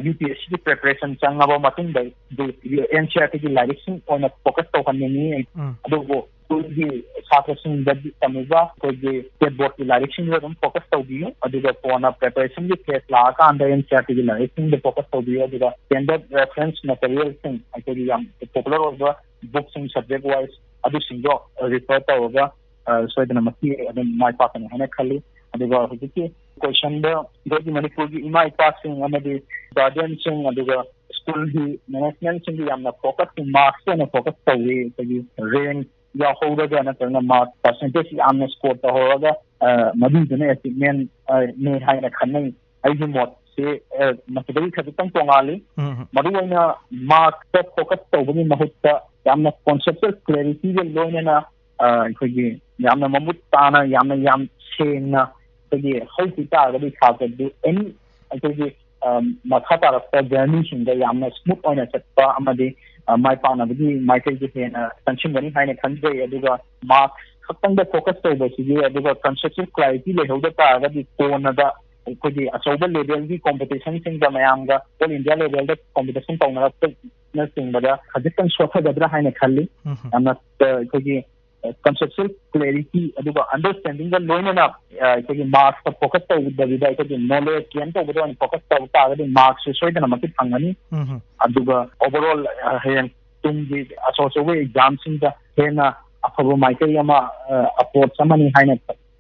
ꯌꯨ ꯄꯤ ꯑꯦꯁ ꯁꯤꯒꯤ ꯄ꯭ꯔꯤꯄꯦꯔꯦꯁꯟ ꯆꯪꯉꯕ ꯃꯇꯨꯡꯗ ꯑꯦꯟ ꯁꯤ ꯑꯥꯔ ꯇꯤꯒꯤ ꯂꯥꯏꯔꯤꯛꯁꯤꯡ ꯑꯣꯏꯅ ꯐꯣꯀꯁ ꯇꯧꯍꯟꯅꯤꯡꯉꯤ꯫ ꯎꯝ ꯑꯗꯨꯕꯨ ꯁ꯭ꯀꯨꯜꯒꯤ ꯁꯥꯇ꯭ꯔꯁꯤꯡꯗꯗꯤ ꯇꯝꯃꯤꯕ ꯑꯩꯈꯣꯏꯒꯤ ꯁ꯭ꯇꯦꯠ ꯕꯣꯔꯗꯀꯤ ꯂꯥꯏꯔꯤꯛꯁꯤꯡꯗꯨꯗ ꯑꯗꯨꯝ ꯐꯣꯀꯁ ꯇꯧꯕꯤꯌꯨ꯫ ꯑꯗꯨꯒ ꯀꯣꯟꯅ ꯄ꯭ꯔꯤꯄꯦꯔꯦꯁꯟꯒꯤ ꯐꯦꯁ ꯂꯥꯛꯑꯀꯥꯟꯗ ꯑꯦꯟ ꯁꯤ ꯑꯥꯔ ꯇꯤꯒꯤ ꯂꯥꯏꯔꯤꯛꯁꯤꯡꯗ ꯐꯣꯀꯁ ꯇꯧꯕꯤꯌꯨ꯫ ꯑꯗꯨꯒ ꯁ꯭ꯇꯦꯟꯗꯔꯗ ꯔꯦꯐꯔꯦꯟꯁ ꯃꯦꯇꯔꯤꯌꯦꯜꯁꯤꯡ, ꯑꯩꯈꯣꯏꯒꯤ ꯌꯥꯝ ꯄꯣꯄꯨꯂꯔ ꯑꯣꯏꯕ ꯕꯨꯛꯁꯤꯡ ꯁꯕꯖꯦꯛ ꯋꯥꯏꯁ ꯑꯗꯨꯁꯤꯡꯗꯣ ꯔꯤꯐꯔ ꯇꯧꯔꯒ ꯑ, ꯁꯣꯏꯗꯅꯃꯛꯀꯤ ꯑꯗꯨꯝ ꯃꯥꯏ ꯄꯥꯛꯀꯅꯤ ꯍꯥꯏꯅ ꯈꯜꯂꯤ꯫ ꯑꯗꯨꯒ ꯍꯧꯖꯤꯛꯀꯤ ꯀꯣꯏꯁꯟꯗ ꯑꯩꯈꯣꯏꯒꯤ ꯃꯅꯤꯄꯨꯔꯒꯤ ꯏꯃꯥ ꯏꯄꯥꯁꯤꯡ ꯑꯃꯗꯤ ꯒꯥꯔꯗꯤꯌꯟꯁꯤꯡ ꯑꯗꯨꯒ ꯁ꯭ꯀꯨꯜꯒꯤ ꯃꯦꯅꯦꯖꯃꯦꯟꯁꯤꯡꯒꯤ ꯌꯥꯝꯅ ꯐꯣꯀꯁ, ꯃꯥꯔꯛꯁꯇ ꯑꯣꯏꯅ ꯐꯣꯀꯁ ꯇꯧꯏ꯫ ꯑꯩꯈꯣꯏꯒꯤ ꯔꯦꯡ ꯌꯥꯎꯍꯧꯔꯒ ꯅꯠꯇ꯭ꯔꯒꯅ ꯃꯥꯔꯛ ꯄꯥꯔꯁꯦꯟꯇꯦꯖ ꯌꯥꯝꯅ ꯁ꯭ꯀꯣꯔ ꯇꯧꯍꯧꯔꯒ ꯑ, ꯃꯗꯨꯗꯨꯅ ꯑꯦꯆꯤꯞꯃꯦꯟ ꯑ, ꯅꯤ ꯍꯥꯏꯅ ꯈꯟꯅꯩ꯫ ꯑꯩꯒꯤ ꯃꯣꯠꯁꯦ ꯑ, ꯃꯁꯤꯗꯒꯤ ꯈꯖꯤꯛꯇꯪ ꯇꯣꯡꯉꯥꯜꯂꯤ꯫ ꯎꯝ ꯃꯔꯨꯑꯣꯏꯅ ꯃꯥꯔꯛꯁꯇ ꯐꯣꯀꯁ ꯇꯧꯕꯒꯤ ꯃꯍꯨꯠꯇ ꯌꯥꯝꯅ ꯀꯣꯟꯁꯦꯞꯆꯨꯋꯦꯜ ꯀ꯭ꯂꯦꯔꯤꯇꯤꯒ ꯂꯣꯏꯅꯅ ꯑ, ꯑꯩꯈꯣꯏꯒꯤ ꯌꯥꯝꯅ ꯃꯃꯨꯠ ꯇꯥꯅ, ꯌꯥꯝꯅ ꯌꯥꯝ ꯁꯦꯡꯅ ꯑꯩꯈꯣꯏꯒꯤ ꯍꯧꯈꯤ ꯇꯥꯔꯒꯗꯤ ꯁꯥꯇ꯭ꯔꯗꯨ ꯑꯦꯅꯤ ꯑꯩꯈꯣꯏꯒꯤ ꯑ, ꯃꯈꯥ ꯇꯥꯔꯛꯄ ꯖꯔꯅꯤꯁꯤꯡꯗ ꯌꯥꯝꯅ ꯁ꯭ꯃꯨꯠ ꯑꯣꯏꯅ ꯆꯠꯄ ꯑꯃꯗꯤ ꯑ, ꯃꯥꯏ ꯄꯥꯛꯅꯕꯒꯤ ꯃꯥꯏꯀꯩꯗ ꯍꯦꯟꯅ ꯆꯪꯁꯤꯟꯒꯅꯤ ꯍꯥꯏꯅ ꯈꯟꯖꯩ꯫ ꯑꯗꯨꯒ ꯃꯥꯔꯛꯁ ꯈꯛꯇꯪꯗ ꯐꯣꯀꯁ ꯇꯧꯕꯁꯤꯒꯤ ꯑꯗꯨꯒ ꯀꯟꯁꯦꯞꯆꯨꯋꯦꯜ ꯀ꯭ꯂꯦꯔꯤꯇꯤ ꯂꯩꯍꯧꯗ ꯇꯥꯔꯒꯗꯤ ꯀꯣꯟꯅꯗ ꯑꯩꯈꯣꯏꯒꯤ ꯑꯆꯧꯕ ꯂꯦꯚꯦꯜꯒꯤ ꯀꯣꯝꯄꯤꯇꯤꯁꯟꯁꯤꯡꯗ ꯃꯌꯥꯝꯒ ꯑꯣꯜ ꯏꯟꯗꯤꯌꯥ ꯂꯦꯚꯦꯜꯗ ꯀꯣꯝꯄꯤꯇꯤꯁꯟ ꯇꯧꯅꯔꯛꯄꯅꯆꯤꯡꯕꯗ ꯈꯖꯤꯛꯇꯪ ꯁꯣꯠꯊꯒꯗ꯭ꯔꯥ ꯍꯥꯏꯅ ꯈꯜꯂꯤ꯫ ꯎꯝ ꯌꯥꯝꯅ ꯑ, ꯑꯩꯈꯣꯏꯒꯤ ꯀꯟꯁꯦꯞꯆꯨꯋꯦꯜ ꯀ꯭ꯂꯦꯔꯤꯇꯤ ꯑꯗꯨꯒ ꯑꯟꯗꯔꯁ꯭ꯇꯦꯟꯗꯤꯡꯒ ꯂꯣꯏꯅꯅ ꯑ, ꯑꯩꯈꯣꯏꯒꯤ ꯃꯥꯔꯛꯁꯇ ꯐꯣꯀꯁ ꯇꯧꯗꯕꯤꯗ ꯑꯩꯈꯣꯏꯒꯤ ꯅꯣꯂꯦꯖ ꯒꯦꯟ ꯇꯧꯕꯗ ꯑꯣꯏꯅ ꯐꯣꯀꯁ ꯇꯧꯕ ꯇꯥꯔꯒꯗꯤ ꯃꯥꯔꯛꯁꯁꯦ ꯁꯣꯏꯗꯅꯃꯛꯀꯤ ꯐꯪꯒꯅꯤ꯫ ꯎꯝ ꯑꯗꯨꯒ ꯑꯣꯚꯔꯑꯣꯜ ꯍꯌꯦꯡ ꯇꯨꯡꯒꯤ ꯑꯆꯧ ꯑꯆꯧꯕ ꯑꯦꯛꯖꯥꯝꯁꯤꯡꯗ ꯍꯦꯟꯅ ꯑꯐꯕ ꯃꯥꯏꯀꯩ ꯑꯃ, ꯑ, ꯑꯦꯄ꯭ꯔꯣꯆ ꯑꯃꯅꯤ ꯍꯥꯏꯅ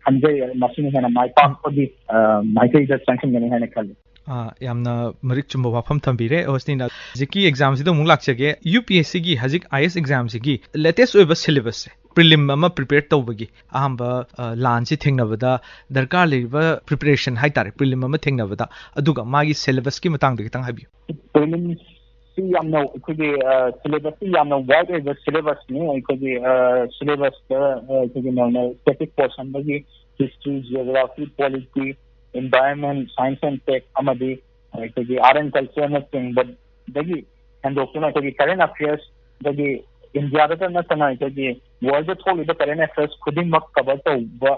ꯈꯟꯖꯩ꯫ ꯃꯁꯤꯅ ꯍꯦꯟꯅ ꯃꯥꯏ ꯄꯥꯛꯄꯒꯤ ꯑ, ꯃꯥꯏꯀꯩꯗ ꯆꯪꯁꯤꯟꯒꯅꯤ ꯍꯥꯏꯅ ꯈꯜꯂꯤ꯫ ꯑꯥ, ꯌꯥꯝꯅ ꯃꯔꯤꯛ ꯆꯨꯝꯕ ꯋꯥꯐꯝ ꯊꯝꯕꯤꯔꯦ꯫ ꯍꯣꯁꯅꯤꯅ ꯍꯧꯖꯤꯛꯀꯤ ꯑꯦꯛꯖꯥꯝꯁꯤꯗ ꯑꯃꯨꯛ ꯂꯥꯛꯆꯒꯦ꯫ ꯌꯨ ꯄꯤ ꯑꯦꯁ ꯁꯤꯒꯤ ꯍꯧꯖꯤꯛ ꯑꯥꯏ ꯑꯦꯁ ꯑꯦꯛꯖꯥꯝꯁꯤꯒꯤ ꯂꯦꯇꯦꯁ ꯑꯣꯏꯕ ꯁꯤꯂꯦꯕꯁꯁꯦ, ꯄ꯭ꯔꯤꯂꯤꯝ ꯑꯃ ꯄ꯭ꯔꯤꯄꯦꯌꯔ ꯇꯧꯕꯒꯤ ꯑꯍꯥꯟꯕ ꯑ, ꯂꯥꯟꯁꯤ ꯊꯦꯡꯅꯕꯗ ꯗꯔꯀꯥꯔ ꯂꯩꯔꯤꯕ ꯄ꯭ꯔꯤꯄꯦꯔꯦꯁꯟ ꯍꯥꯏꯇꯥꯔꯦ, ꯄ꯭ꯔꯤꯂꯤꯝ ꯑꯃ ꯊꯦꯡꯅꯕꯗ, ꯑꯗꯨꯒ ꯃꯥꯒꯤ ꯁꯤꯂꯦꯕꯁꯀꯤ ꯃꯇꯥꯡꯗ ꯈꯤꯇꯪ ꯍꯥꯏꯕꯤꯌꯨ꯫ ꯄ꯭ꯔꯤꯂꯤꯝꯁ ꯁꯤ ꯌꯥꯝꯅ ꯑꯩꯈꯣꯏꯒꯤ ꯁꯤꯂꯦꯕꯁꯁꯤ ꯌꯥꯝꯅ ꯋꯥꯏꯗ ꯑꯣꯏꯕ ꯁꯤꯂꯦꯕꯁꯅꯤ꯫ ꯑꯩꯈꯣꯏꯒꯤ ꯁꯤꯂꯦꯕꯁꯇ ꯑꯩꯈꯣꯏꯒꯤ ꯅꯧꯅ static portionꯗꯒꯤ history, geography, polity, environment, science and tech ꯑꯃꯗꯤ ꯑꯩꯈꯣꯏꯒꯤ art and cultureꯅꯆꯤꯡꯕꯗꯒꯤ ꯍꯦꯟꯗꯣꯛꯇꯨꯅ ꯑꯩꯈꯣꯏꯒꯤ current affairsꯗꯒꯤ ꯏꯟꯗꯤꯌꯥꯗꯇ ꯅꯠꯇꯅ ꯑꯩꯈꯣꯏꯒꯤ worldꯗ ꯊꯣꯛꯂꯤꯕ current affairs ꯈꯨꯗꯤꯡꯃꯛ cover ꯇꯧꯕ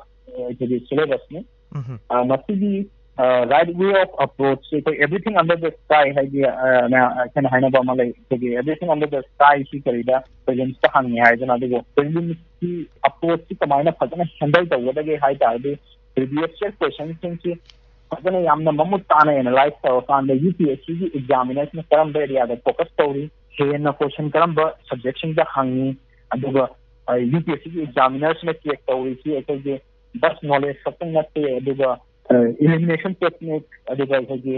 ꯑꯩꯈꯣꯏꯒꯤ syllabusꯅꯤ꯫ ꯎꯝꯍꯨꯝ꯫ ꯑ, ꯃꯁꯤꯒꯤ right way of approach ꯑꯩꯈꯣꯏ everything under the sky ꯍꯥꯏꯗꯤ, ꯑ, ꯃꯌꯥꯝ, ꯑꯩꯈꯣꯏꯅ ꯍꯥꯏꯅꯕ ꯑꯃ ꯂꯩ, ꯑꯩꯈꯣꯏꯒꯤ everything under the sky ꯁꯤ ꯀꯔꯤꯗ prelims ꯍꯪꯉꯤ ꯍꯥꯏꯗꯅ꯫ ꯑꯗꯨꯕꯨ prelims ꯀꯤ approach ꯁꯤ ꯀꯃꯥꯏꯅ ꯐꯖꯅ handle ꯇꯧꯒꯗꯒꯦ ꯍꯥꯏ ꯇꯥꯔꯗꯤ, previous year questionꯁꯤꯡꯁꯤ ꯐꯖꯅ ꯌꯥꯝꯅ ꯃꯃꯨꯠ ꯇꯥꯅ analyse ꯇꯧꯔꯀꯥꯟꯗ UPSCꯒꯤ examinerꯁꯤꯅ ꯀꯔꯝꯕ areaꯗ focus ꯇꯧꯔꯤ, ꯍꯦꯟꯅ question ꯀꯔꯝꯕ subjectꯁꯤꯡꯗ ꯍꯪꯉꯤ, ꯑꯗꯨꯒ UPSCꯒꯤ examinerꯁꯤꯅ check ꯇꯧꯔꯤꯁꯤ ꯑꯩꯈꯣꯏꯒꯤ just knowledge ꯈꯛꯇꯪ ꯅꯠꯇꯦ, ꯑꯗꯨꯒ elimination technique, ꯑꯗꯨꯒ ꯑꯩꯈꯣꯏꯒꯤ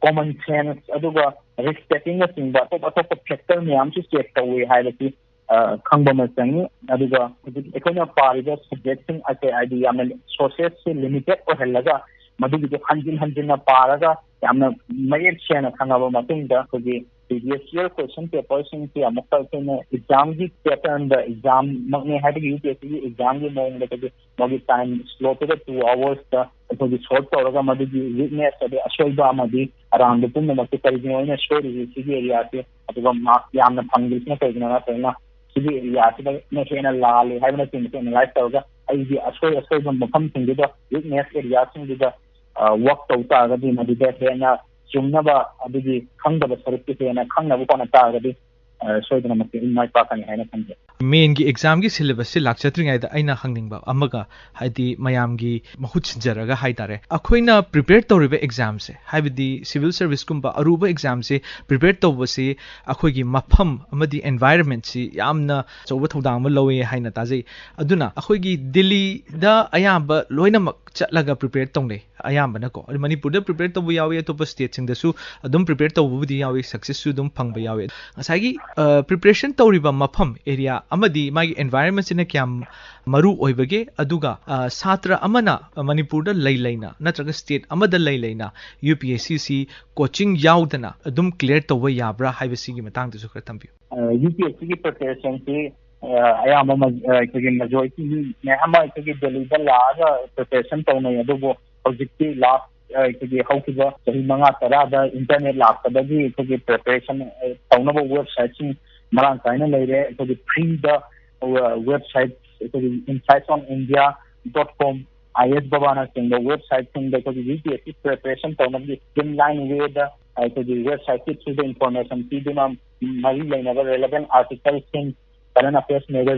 common sense, ꯑꯗꯨꯒ risk takingꯅꯆꯤꯡꯕ ꯑꯇꯣꯞ ꯑꯇꯣꯞꯄ factor ꯃꯌꯥꯝꯁꯨ check ꯇꯧꯏ ꯍꯥꯏꯕꯁꯤ ꯑ, ꯈꯪꯕ ꯑꯃ ꯆꯪꯏ꯫ ꯑꯗꯨꯒ ꯍꯧꯖꯤꯛ ꯑꯩꯈꯣꯏꯅ ꯄꯥꯔꯤꯕ subjectꯁꯤꯡ ꯑꯁꯦ, ꯍꯥꯏꯗꯤ, ꯌꯥꯝꯅ sourcesꯁꯦ limited ꯑꯣꯏꯍꯜꯂꯒ ꯃꯗꯨꯒꯤꯗꯣ ꯍꯟꯖꯤꯟ ꯍꯟꯖꯤꯟꯅ ꯄꯥꯔꯒ ꯌꯥꯝꯅ ꯃꯌꯦꯛ ꯁꯦꯡꯅ ꯈꯪꯉꯕ ꯃꯇꯨꯡꯗ ꯑꯩꯈꯣꯏꯒꯤ previous year question paperꯁꯤꯡꯁꯤ ꯑꯃꯨꯛꯀ ꯑꯩꯈꯣꯏꯅ examꯒꯤ patternꯗ, examꯃꯛꯅꯤ ꯍꯥꯏꯕꯒꯤ UPSCꯒꯤ examꯒꯤ ꯃꯑꯣꯡꯗ ꯑꯩꯈꯣꯏꯒꯤ ꯃꯥꯒꯤ time slotꯇꯨꯗ two hoursꯇ ꯑꯩꯈꯣꯏꯒꯤ solve ꯇꯧꯔꯒ ꯃꯗꯨꯒꯤ weakness ꯑꯗꯩ ꯑꯁꯣꯏꯕ ꯑꯃꯗꯤ ꯑꯔꯥꯟꯕ ꯄꯨꯝꯅꯃꯛꯁꯦ ꯀꯔꯤꯒꯤꯅꯣ ꯑꯩꯅ ꯁꯣꯏꯔꯤꯁꯦ ꯁꯤꯒꯤ areaꯁꯦ, ꯑꯗꯨꯒ mark ꯌꯥꯝꯅ ꯐꯪꯗ꯭ꯔꯤꯁꯤꯅ ꯀꯩꯒꯤꯅꯣ, ꯅꯠꯇ꯭ꯔꯒꯅ ꯁꯤꯒꯤ areaꯁꯤꯗꯅ ꯍꯦꯟꯅ ꯂꯥꯜꯂꯤ ꯍꯥꯏꯕꯅꯆꯤꯡꯕꯁꯦ analyse ꯇꯧꯔꯒ ꯑꯩꯒꯤ ꯑꯁꯣꯏ ꯑꯁꯣꯏꯕ ꯃꯐꯝꯁꯤꯡꯗꯨꯗ, weakness areaꯁꯤꯡꯗꯨꯗ, ꯑ, work ꯇꯧ ꯇꯥꯔꯒꯗꯤ ꯃꯗꯨꯗ ꯍꯦꯟꯅ ꯆꯨꯝꯅꯕ ꯑꯗꯨꯒꯤ ꯈꯪꯗꯕ ꯁꯔꯨꯛꯇꯨ ꯍꯦꯟꯅ ꯈꯪꯅꯕ ꯍꯣꯠꯅ ꯇꯥꯔꯒꯗꯤ, ꯑ, ꯁꯣꯏꯗꯅꯃꯛꯀꯤ ꯑꯗꯨꯝ ꯃꯥꯏ ꯄꯥꯛꯀꯅꯤ ꯍꯥꯏꯅ ꯈꯟꯖꯩ꯫ Mainꯒꯤ examꯒꯤ syllabusꯁꯤ ꯂꯥꯛꯆꯗ꯭ꯔꯤꯉꯩꯗ ꯑꯩꯅ ꯍꯪꯅꯤꯡꯕ ꯑꯃꯒ, ꯍꯥꯏꯗꯤ ꯃꯌꯥꯝꯒꯤ ꯃꯍꯨꯠ ꯁꯤꯟꯖꯔꯒ ꯍꯥꯏꯇꯥꯔꯦ, ꯑꯩꯈꯣꯏꯅ prepare ꯇꯧꯔꯤꯕ examꯁꯦ, ꯍꯥꯏꯕꯗꯤ civil serviceꯀꯨꯝꯕ ꯑꯔꯨꯕ examꯁꯦ prepare ꯇꯧꯕꯁꯤ ꯑꯩꯈꯣꯏꯒꯤ ꯃꯐꯝ ꯑꯃꯗꯤ environmentꯁꯤ ꯌꯥꯝꯅ ꯑꯆꯧꯕ ꯊꯧꯗꯥꯡ ꯑꯃ ꯂꯧꯋꯦ ꯍꯥꯏꯅ ꯇꯥꯖꯩ꯫ ꯑꯗꯨꯅ ꯑꯩꯈꯣꯏꯒꯤ ꯗꯤꯜꯂꯤꯗ ꯑꯌꯥꯝꯕ ꯂꯣꯏꯅꯃꯛ ꯆꯠꯂꯒ ꯄ꯭ꯔꯤꯄꯦꯌꯔ ꯇꯧꯅꯩ ꯑꯌꯥꯝꯕꯅꯀꯣ꯫ ꯑꯗꯨ ꯃꯅꯤꯄꯨꯔꯗ ꯄ꯭ꯔꯤꯄꯦꯌꯔ ꯇꯧꯕ ꯌꯥꯎꯏ, ꯑꯇꯣꯞꯄ ꯁ꯭ꯇꯦꯠꯁꯤꯡꯗꯁꯨ ꯑꯗꯨꯝ ꯄ꯭ꯔꯤꯄꯦꯌꯔ ꯇꯧꯕꯕꯨꯗꯤ ꯌꯥꯎꯏ, ꯁꯛꯁꯦꯁꯁꯨ ꯑꯗꯨꯝ ꯐꯪꯕ ꯌꯥꯎꯏ꯫ ꯉꯁꯥꯏꯒꯤ ꯄ꯭ꯔꯤꯄꯦꯔꯦꯁꯟ ꯇꯧꯔꯤꯕ ꯃꯐꯝ ꯑꯦꯔꯤꯌꯥ ꯑꯃꯗꯤ ꯃꯥꯒꯤ ꯑꯦꯟꯚꯥꯏꯔꯟꯃꯦꯟꯁꯤꯅ ꯀꯌꯥꯝ ꯃꯔꯨ ꯑꯣꯏꯕꯒꯦ? ꯑꯗꯨꯒ ꯑ, ꯁꯥꯇ꯭ꯔ ꯑꯃꯅ ꯃꯅꯤꯄꯨꯔꯗ ꯂꯩ ꯂꯩꯅ ꯅꯠꯇ꯭ꯔꯒ ꯁ꯭ꯇꯦꯠ ꯑꯃꯗ ꯂꯩ ꯂꯩꯅ ꯌꯨ ꯄꯤ ꯑꯦꯁ ꯁꯤ ꯁꯤ ꯀꯣꯆꯤꯡ ꯌꯥꯎꯗꯅ ꯑꯗꯨꯝ ꯀ꯭ꯂꯤꯌꯥꯔ ꯇꯧꯕ ꯌꯥꯕ꯭ꯔꯥ ꯍꯥꯏꯕꯁꯤꯒꯤ ꯃꯇꯥꯡꯗꯁꯨ ꯈꯔ ꯊꯝꯕꯤꯌꯨ꯫ ꯌꯨ ꯄꯤ ꯑꯦꯁ ꯁꯤꯒꯤ ꯄ꯭ꯔꯤꯄꯦꯔꯦꯁꯟꯁꯤ ꯑꯌꯥꯝꯕ ꯃ- ꯑ, ꯑꯩꯈꯣꯏꯒꯤ ꯃꯦꯖꯣꯔꯤꯇꯤ ꯃꯤ ꯃꯌꯥꯝ ꯑꯃ ꯑꯩꯈꯣꯏꯒꯤ ꯗꯦꯜꯂꯤꯗ ꯂꯥꯛꯑꯒ ꯄ꯭ꯔꯤꯄꯦꯔꯦꯁꯟ ꯇꯧꯅꯩ꯫ ꯑꯗꯨꯕꯨ ꯍꯧꯖꯤꯛꯇꯤ ꯂꯥꯁ ꯑꯩꯈꯣꯏꯒꯤ ꯍꯧꯈꯤꯕ ꯆꯍꯤ ꯃꯉꯥ ꯇꯔꯥꯗ ꯏꯟꯇꯔꯅꯦꯠ ꯂꯥꯛꯄꯗꯒꯤ ꯑꯩꯈꯣꯏꯒꯤ ꯄ꯭ꯔꯤꯄꯦꯔꯦꯁꯟ ꯇꯧꯅꯕ ꯋꯦꯕꯁꯥꯏꯠꯁꯤꯡ ꯃꯔꯥꯡ ꯀꯥꯏꯅ ꯂꯩꯔꯦ꯫ ꯑꯩꯈꯣꯏꯒꯤ ꯐ꯭ꯔꯤꯗ ꯋꯦꯕꯁꯥꯏꯠ ꯑꯩꯈꯣꯏꯒꯤ insights on india dot com, ꯑꯥꯏ ꯑꯦꯁ ꯕꯕꯥꯅꯆꯤꯡꯕ ꯋꯦꯕꯁꯥꯏꯠꯁꯤꯡꯗ ꯑꯩꯈꯣꯏꯒꯤ U P S C preparation ꯇꯧꯅꯕꯒꯤ ꯁ꯭ꯇ꯭ꯔꯤꯝ ꯂꯥꯏꯟ ꯋꯦꯗ ꯑꯩꯈꯣꯏꯒꯤ ꯋꯦꯕꯁꯥꯏꯠꯀꯤ ꯊ꯭ꯔꯨꯗ ꯏꯟꯐꯣꯔꯃꯦꯁꯟ ꯄꯤꯗꯨꯅ ꯃꯔꯤ ꯂꯩꯅꯕ ꯔꯦꯂꯦꯕꯦꯟ ꯑꯥꯔꯇꯤꯀꯜꯁꯤꯡ, ꯀꯔꯦꯟ ꯑꯐꯦꯌꯔꯁ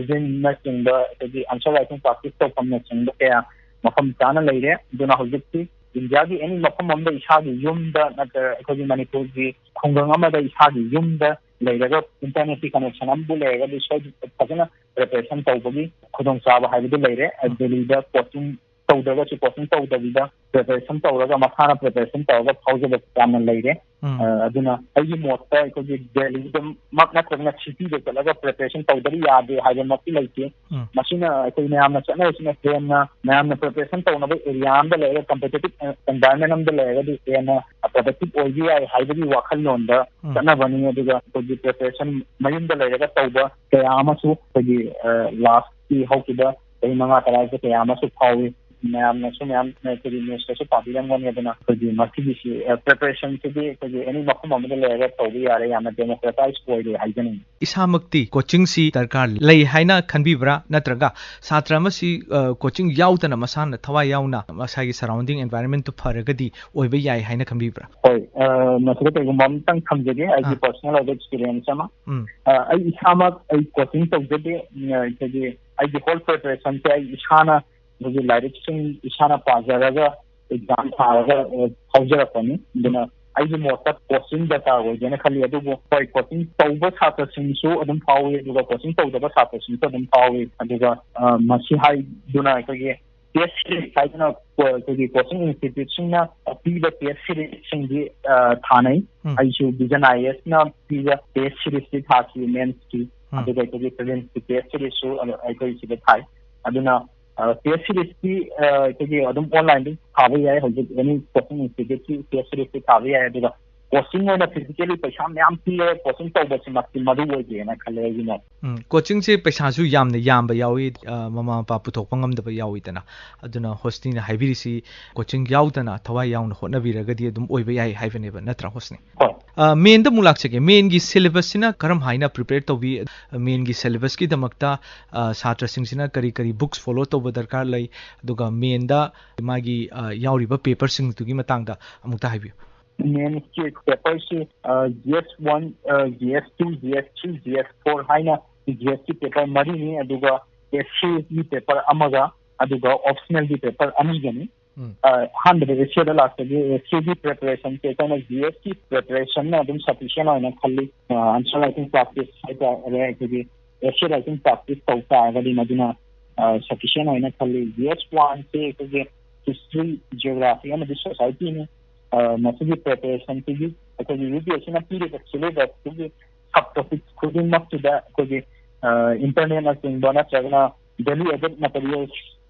ꯃꯦꯒꯥꯖꯤꯟꯅꯆꯤꯡꯕ ꯑꯗꯒꯤ ꯑꯟꯁꯔ ꯔꯥꯏꯇꯤꯡ ꯄ꯭ꯔꯥꯛꯇꯤꯁ ꯇꯧꯐꯝꯅꯆꯤꯡꯕ ꯀꯌꯥ ꯃꯐꯝ ꯆꯥꯅ ꯂꯩꯔꯦ꯫ ꯑꯗꯨꯅ ꯍꯧꯖꯤꯛꯇꯤ ꯏꯟꯗꯤꯌꯥꯒꯤ ꯑꯦꯅꯤ ꯃꯐꯝ ꯑꯃꯗ ꯏꯁꯥꯒꯤ ꯌꯨꯝꯗ ꯅꯠꯇ꯭ꯔꯒ ꯑꯩꯈꯣꯏꯒꯤ ꯃꯅꯤꯄꯨꯔꯒꯤ ꯈꯨꯡꯒꯪ ꯑꯃꯗ ꯏꯁꯥꯒꯤ ꯌꯨꯝꯗ ꯂꯩꯔꯒ ꯏꯟꯇꯔꯅꯦꯠꯀꯤ ꯀꯅꯦꯛꯁꯟ ꯑꯃꯕꯨ ꯂꯩꯔꯒꯗꯤ ꯁꯣꯏꯗꯅ ꯐꯖꯅ ꯄ꯭ꯔꯤꯄꯦꯔꯦꯁꯟ ꯇꯧꯕꯒꯤ ꯈꯨꯗꯣꯡꯆꯥꯕ ꯍꯥꯏꯕꯗꯨ ꯂꯩꯔꯦ꯫ ꯗꯦꯜꯂꯤꯗ ꯀꯣꯆꯤꯡ ꯇꯧꯗ꯭ꯔꯒꯁꯨ ꯀꯣꯆꯤꯡ ꯇꯧꯗꯕꯤꯗ ꯄ꯭ꯔꯤꯄꯦꯔꯦꯁꯟ ꯇꯧꯔꯒ ꯃꯁꯥꯅ ꯄ꯭ꯔꯤꯄꯦꯔꯦꯁꯟ ꯇꯧꯔꯒ ꯐꯥꯎꯖꯕ ꯌꯥꯝꯅ ꯂꯩꯔꯦ꯫ ꯎꯝ꯫ ꯑ, ꯑꯗꯨꯅ ꯑꯩꯒꯤ ꯃꯣꯠꯇ ꯑꯩꯈꯣꯏꯒꯤ ꯗꯦꯜꯂꯤꯗꯃꯛ ꯅꯠꯇ꯭ꯔꯒꯅ ꯁꯤꯇꯤꯗ ꯆꯠꯂꯒ ꯄ꯭ꯔꯤꯄꯦꯔꯦꯁꯟ ꯇꯧꯗꯕ ꯌꯥꯗꯦ ꯍꯥꯏꯕꯃꯛꯇꯤ ꯂꯩꯇꯦ꯫ ꯎꯝ꯫ ꯃꯁꯤꯅ ꯑꯩꯈꯣꯏ ꯃꯌꯥꯝꯅ ꯆꯠꯅꯔꯤꯁꯤꯅ ꯍꯦꯟꯅ ꯃꯌꯥꯝꯅ ꯄ꯭ꯔꯤꯄꯦꯔꯦꯁꯟ ꯇꯧꯅꯕ ꯑꯦꯔꯤꯌꯥ ꯑꯃꯗ ꯂꯩꯔꯒ ꯀꯝꯄꯤꯇꯤꯇꯤꯞ ꯑꯦꯟꯚꯥꯏꯔꯟꯃꯦꯟ ꯑꯃꯗ ꯂꯩꯔꯒꯗꯤ ꯍꯦꯟꯅ ꯄ꯭ꯔꯗꯛꯇꯤꯞ ꯑꯣꯏꯕ ꯌꯥꯏ ꯍꯥꯏꯕꯒꯤ ꯋꯥꯈꯜꯂꯣꯟꯗ ꯎꯝ꯫ ꯆꯠꯅꯕꯅꯤ꯫ ꯑꯗꯨꯒ ꯑꯩꯈꯣꯏꯒꯤ ꯄ꯭ꯔꯤꯄꯦꯔꯦꯁꯟ ꯃꯌꯨꯝꯗ ꯂꯩꯔꯒ ꯇꯧꯕ ꯀꯌꯥ ꯑꯃꯁꯨ ꯑꯩꯈꯣꯏꯒꯤ, ꯑ, ꯂꯥꯁꯀꯤ ꯍꯧꯈꯤꯕ ꯆꯍꯤ ꯃꯉꯥ ꯇꯔꯥꯁꯦ ꯀꯌꯥ ꯑꯃꯁꯨ ꯐꯥꯎꯏ꯫ ꯃꯌꯥꯝꯅꯁꯨ ꯃꯌꯥꯝ ꯑꯩꯈꯣꯏꯒꯤ ꯅ꯭ꯌꯨꯁꯇꯁꯨ ꯄꯥꯕꯤꯔꯝꯒꯅꯤ꯫ ꯑꯗꯨꯅ ꯑꯩꯈꯣꯏꯒꯤ ꯃꯁꯤꯒꯤꯁꯤ, ꯑ, ꯄ꯭ꯔꯤꯄꯦꯔꯦꯁꯟꯁꯤꯗꯤ ꯑꯩꯈꯣꯏꯒꯤ ꯑꯦꯅꯤ ꯃꯐꯝ ꯑꯃꯗ ꯂꯩꯔꯒ ꯇꯧꯕ ꯌꯥꯔꯦ, ꯌꯥꯝꯅ ꯗꯦꯃꯣꯀ꯭ꯔꯦꯇꯥꯏꯁ ꯑꯣꯏꯔꯦ ꯍꯥꯏꯖꯅꯤꯡꯉꯤ꯫ ꯏꯁꯥꯃꯛꯇꯤ ꯀꯣꯆꯤꯡꯁꯤ ꯗꯔꯀꯥꯔ ꯂꯩ ꯍꯥꯏꯅ ꯈꯟꯕꯤꯕ꯭ꯔꯥ? ꯅꯠꯇ꯭ꯔꯒ ꯁꯥꯇ꯭ꯔ ꯑꯃꯁꯤ, ꯑ, ꯀꯣꯆꯤꯡ ꯌꯥꯎꯗꯅ ꯃꯁꯥꯅ ꯊꯋꯥꯏ ꯌꯥꯎꯅ ꯃꯁꯥꯒꯤ ꯁꯔꯥꯎꯟꯗꯤꯡ ꯑꯦꯟꯚꯥꯏꯔꯟꯃꯦꯟꯠꯇꯨ ꯐꯔꯒꯗꯤ ꯑꯣꯏꯕ ꯌꯥꯏ ꯍꯥꯏꯅ ꯈꯟꯕꯤꯕ꯭ꯔꯥ? ꯍꯣꯏ, ꯑ, ꯃꯁꯤꯗ ꯀꯩꯒꯨꯝꯕ ꯑꯃꯇꯪ ꯊꯝꯖꯒꯦ, ꯑꯩꯒꯤ ꯑꯥ꯫ ꯄꯔꯁꯣꯅꯦꯜ ꯑꯣꯏꯕ ꯑꯦꯛꯁꯄꯤꯔꯤꯌꯦꯟꯁ ꯑꯃ꯫ ꯎꯝ꯫ ꯑ, ꯑꯩ ꯏꯁꯥꯃꯛ ꯑꯩ ꯀꯣꯆꯤꯡ ꯇꯧꯖꯗꯦ꯫ ꯎꯝ, ꯑꯩꯈꯣꯏꯒꯤ ꯑꯩꯒꯤ ꯍꯣꯜ ꯄ꯭ꯔꯤꯄꯦꯔꯦꯁꯟꯁꯦ ꯑꯩ ꯏꯁꯥꯅ ꯑꯩꯈꯣꯏꯒꯤ ꯂꯥꯏꯔꯤꯛꯁꯤꯡ ꯏꯁꯥꯅ ꯄꯥꯖꯔꯒ ꯑꯦꯛꯖꯥꯝ ꯊꯥꯔꯒ, ꯑ, ꯐꯥꯎꯖꯔꯛꯄꯅꯤ꯫ ꯑꯗꯨꯅ ꯑꯩꯒꯤ ꯃꯣꯠꯇ ꯀꯣꯆꯤꯡ ꯗꯔꯀꯥꯔ ꯑꯣꯏꯗꯦꯅ ꯈꯜꯂꯤ꯫ ꯑꯗꯨꯕꯨ ꯍꯣꯏ, ꯀꯣꯆꯤꯡ ꯇꯧꯕ ꯁꯥꯇ꯭ꯔꯁꯤꯡꯁꯨ ꯑꯗꯨꯝ ꯐꯥꯎꯏ, ꯑꯗꯨꯒ ꯀꯣꯆꯤꯡ ꯇꯧꯗꯕ ꯁꯥꯇ꯭ꯔꯁꯤꯡꯁꯨ ꯑꯗꯨꯝ ꯐꯥꯎꯏ꯫ ꯑꯗꯨꯒ, ꯑ, ꯃꯁꯤ ꯍꯥꯏꯗꯨꯅ ꯑꯩꯈꯣꯏꯒꯤ ꯇꯦꯁ ꯁꯤꯔꯤꯁ ꯍꯥꯏꯗꯅ ꯀꯣ-, ꯑꯩꯈꯣꯏꯒꯤ ꯀꯣꯆꯤꯡ ꯏꯟꯁꯇꯤꯇ꯭ꯌꯨꯠꯁꯤꯡꯅ ꯄꯤꯕ ꯇꯦꯁ ꯁꯤꯔꯤꯁꯁꯤꯡꯗꯤ, ꯑ, ꯊꯥꯅꯩ꯫ ꯎꯝ꯫ ꯑꯩꯁꯨ ꯚꯤꯖꯟ ꯑꯥꯏ ꯑꯦꯁꯅ ꯄꯤꯕ ꯇꯦꯁ ꯁꯤꯔꯤꯁꯇꯤ ꯊꯥꯈꯤ, ꯃꯦꯟꯁꯀꯤ꯫ ꯎꯝ꯫ ꯑꯗꯨꯒ ꯑꯩꯈꯣꯏꯒꯤ ꯄ꯭ꯔꯤꯂꯤꯝꯁꯀꯤ ꯇꯦꯁ ꯁꯤꯔꯤꯁꯁꯨ ꯑꯩꯈꯣꯏ ꯁꯤꯗ ꯊꯥꯏ꯫ ꯑꯗꯨꯅ, ꯑ, ꯇꯦꯁ ꯁꯤꯔꯤꯁꯇꯤ, ꯑ, ꯑꯩꯈꯣꯏꯒꯤ ꯑꯗꯨꯝ ꯑꯣꯟꯂꯥꯏꯟꯗ ꯊꯥꯕ ꯌꯥꯏ꯫ ꯍꯧꯖꯤꯛ ꯑꯦꯅꯤ ꯀꯣꯆꯤꯡ ꯏꯟꯁꯇꯤꯇ꯭ꯌꯨꯠꯀꯤ ꯇꯦꯁ ꯁꯤꯔꯤꯁꯇꯤ ꯊꯥꯕ ꯌꯥꯏ꯫ ꯑꯗꯨꯒ ꯀꯣꯆꯤꯡ ꯑꯣꯏꯅ ꯐꯤꯖꯤꯀꯦꯜꯂꯤ ꯄꯩꯁꯥ ꯃꯌꯥꯝ ꯄꯤꯔꯒ ꯀꯣꯆꯤꯡ ꯇꯧꯕꯁꯤꯃꯛꯇꯤ ꯃꯔꯨ ꯑꯣꯏꯗꯦꯅ ꯈꯜꯂꯦ ꯑꯩꯒꯤ ꯃꯣꯠ꯫ ꯎꯝ, ꯀꯣꯆꯤꯡꯁꯦ ꯄꯩꯁꯥꯁꯨ ꯌꯥꯝꯅ ꯌꯥꯝꯕ ꯌꯥꯎꯏ, ꯑ, ꯃꯃꯥ ꯃꯄꯥ ꯄꯨꯊꯣꯛꯄ ꯉꯝꯗꯕ ꯌꯥꯎꯏꯗꯅ꯫ ꯑꯗꯨꯅ ꯍꯣꯁꯅꯤꯅ ꯍꯥꯏꯕꯤꯔꯤꯁꯤ ꯀꯣꯆꯤꯡ ꯌꯥꯎꯗꯅ ꯊꯋꯥꯏ ꯌꯥꯎꯅ ꯍꯣꯠꯅꯕꯤꯔꯒꯗꯤ ꯑꯗꯨꯝ ꯑꯣꯏꯕ ꯌꯥꯏ ꯍꯥꯏꯕꯅꯦꯕ, ꯅꯠꯇ꯭ꯔꯥ ꯍꯣꯁꯅꯤ? ꯍꯣꯏ꯫ ꯑ, ꯃꯦꯟꯗ ꯑꯃꯨꯛ ꯂꯥꯛꯆꯒꯦ꯫ ꯃꯦꯟꯒꯤ ꯁꯤꯂꯦꯕꯁꯁꯤꯅ ꯀꯔꯝ ꯍꯥꯏꯅ ꯄ꯭ꯔꯤꯄꯦꯌꯔ ꯇꯧꯕꯤ? ꯃꯦꯟꯒꯤ ꯁꯤꯂꯦꯕꯁꯀꯤꯗꯃꯛꯇ, ꯑ, ꯁꯥꯇ꯭ꯔꯁꯤꯡꯁꯤꯅ ꯀꯔꯤ ꯀꯔꯤ ꯕꯨꯛꯁ ꯐꯣꯂꯣ ꯇꯧꯕ ꯗꯔꯀꯥꯔ ꯂꯩ? ꯑꯗꯨꯒ ꯃꯦꯟꯗ ꯃꯥꯒꯤ, ꯑ, ꯌꯥꯎꯔꯤꯕ ꯄꯦꯄꯔꯁꯤꯡꯗꯨꯒꯤ ꯃꯇꯥꯡꯗ ꯑꯃꯨꯛꯇ ꯍꯥꯏꯕꯤꯌꯨ꯫ ꯃꯦꯟꯁꯀꯤ ꯄꯦꯄꯔꯁꯤ, ꯑ, ꯖꯤ ꯑꯦꯁ ꯋꯥꯟ, ꯑ, ꯖꯤ ꯑꯦꯁ ꯇꯨ, ꯖꯤ ꯑꯦꯁ ꯊ꯭ꯔꯤ, ꯖꯤ ꯑꯦꯁ ꯐꯣꯔ ꯍꯥꯏꯅ ꯖꯤ ꯑꯦꯁꯀꯤ ꯄꯦꯄꯔ ꯃꯔꯤꯅꯤ, ꯑꯗꯨꯒ ꯑꯦꯁ ꯁꯤꯒꯤ ꯄꯦꯄꯔ ꯑꯃꯒ, ꯑꯗꯨꯒ ꯑꯣꯞꯁꯅꯦꯜꯒꯤ ꯄꯦꯄꯔ ꯑꯅꯤꯒꯅꯤ꯫ ꯎꯝ꯫ ꯑ, ꯑꯍꯥꯟꯕꯗ ꯑꯦꯁ ꯁꯤꯗ ꯂꯥꯛꯆꯒꯦ꯫ ꯑꯦꯁ ꯁꯤꯒꯤ ꯄ꯭ꯔꯤꯄꯦꯔꯦꯁꯟꯁꯦ ꯑꯩꯈꯣꯏꯅ ꯖꯤ ꯑꯦꯁꯀꯤ ꯄ꯭ꯔꯤꯄꯦꯔꯦꯁꯟꯅ ꯑꯗꯨꯝ ꯁꯐꯤꯁꯤꯌꯦꯟ ꯑꯣꯏꯅ ꯈꯜꯂꯤ꯫ ꯑ, ꯑꯟꯁꯔ ꯔꯥꯏꯇꯤꯡ ꯄ꯭ꯔꯥꯛꯇꯤꯁ ꯍꯥꯏꯇꯥꯔꯦ, ꯑꯩꯈꯣꯏꯒꯤ ꯑꯦꯁ ꯁꯤ ꯔꯥꯏꯇꯤꯡ ꯄ꯭ꯔꯥꯛꯇꯤꯁ ꯇꯧ ꯇꯥꯔꯒꯗꯤ ꯃꯗꯨꯅ, ꯑ, ꯁꯐꯤꯁꯤꯌꯦꯟ ꯑꯣꯏꯅ ꯈꯜꯂꯤ꯫ ꯖꯤ ꯑꯦꯁ ꯋꯥꯟꯁꯦ ꯑꯩꯈꯣꯏꯒꯤ ꯍꯤꯁꯇ꯭ꯔꯤ, ꯖꯤꯑꯣꯒ꯭ꯔꯥꯐꯤ ꯑꯃꯗꯤ ꯁꯣꯁꯥꯏꯇꯤꯅꯤ꯫ ꯑ, ꯃꯁꯤꯒꯤ ꯄ꯭ꯔꯤꯄꯦꯔꯦꯁꯟꯁꯤꯒꯤ ꯑꯩꯈꯣꯏꯒꯤ ꯌꯨ ꯄꯤ ꯑꯦꯁ ꯁꯤꯅ ꯄꯤꯔꯤꯕ ꯁꯤꯂꯦꯕꯁꯇꯨꯒꯤ ꯁꯕ ꯇꯣꯄꯤꯛ ꯈꯨꯗꯤꯡꯃꯛꯇꯨꯗ ꯑꯩꯈꯣꯏꯒꯤ, ꯑ, ꯏꯟꯇꯔꯅꯦꯠꯅꯆꯤꯡꯕ ꯅꯠꯇ꯭ꯔꯒꯅ ꯚꯦꯂꯨ ꯑꯦꯗꯦꯠ ꯃꯦꯇꯔꯤꯌꯦꯜꯁ,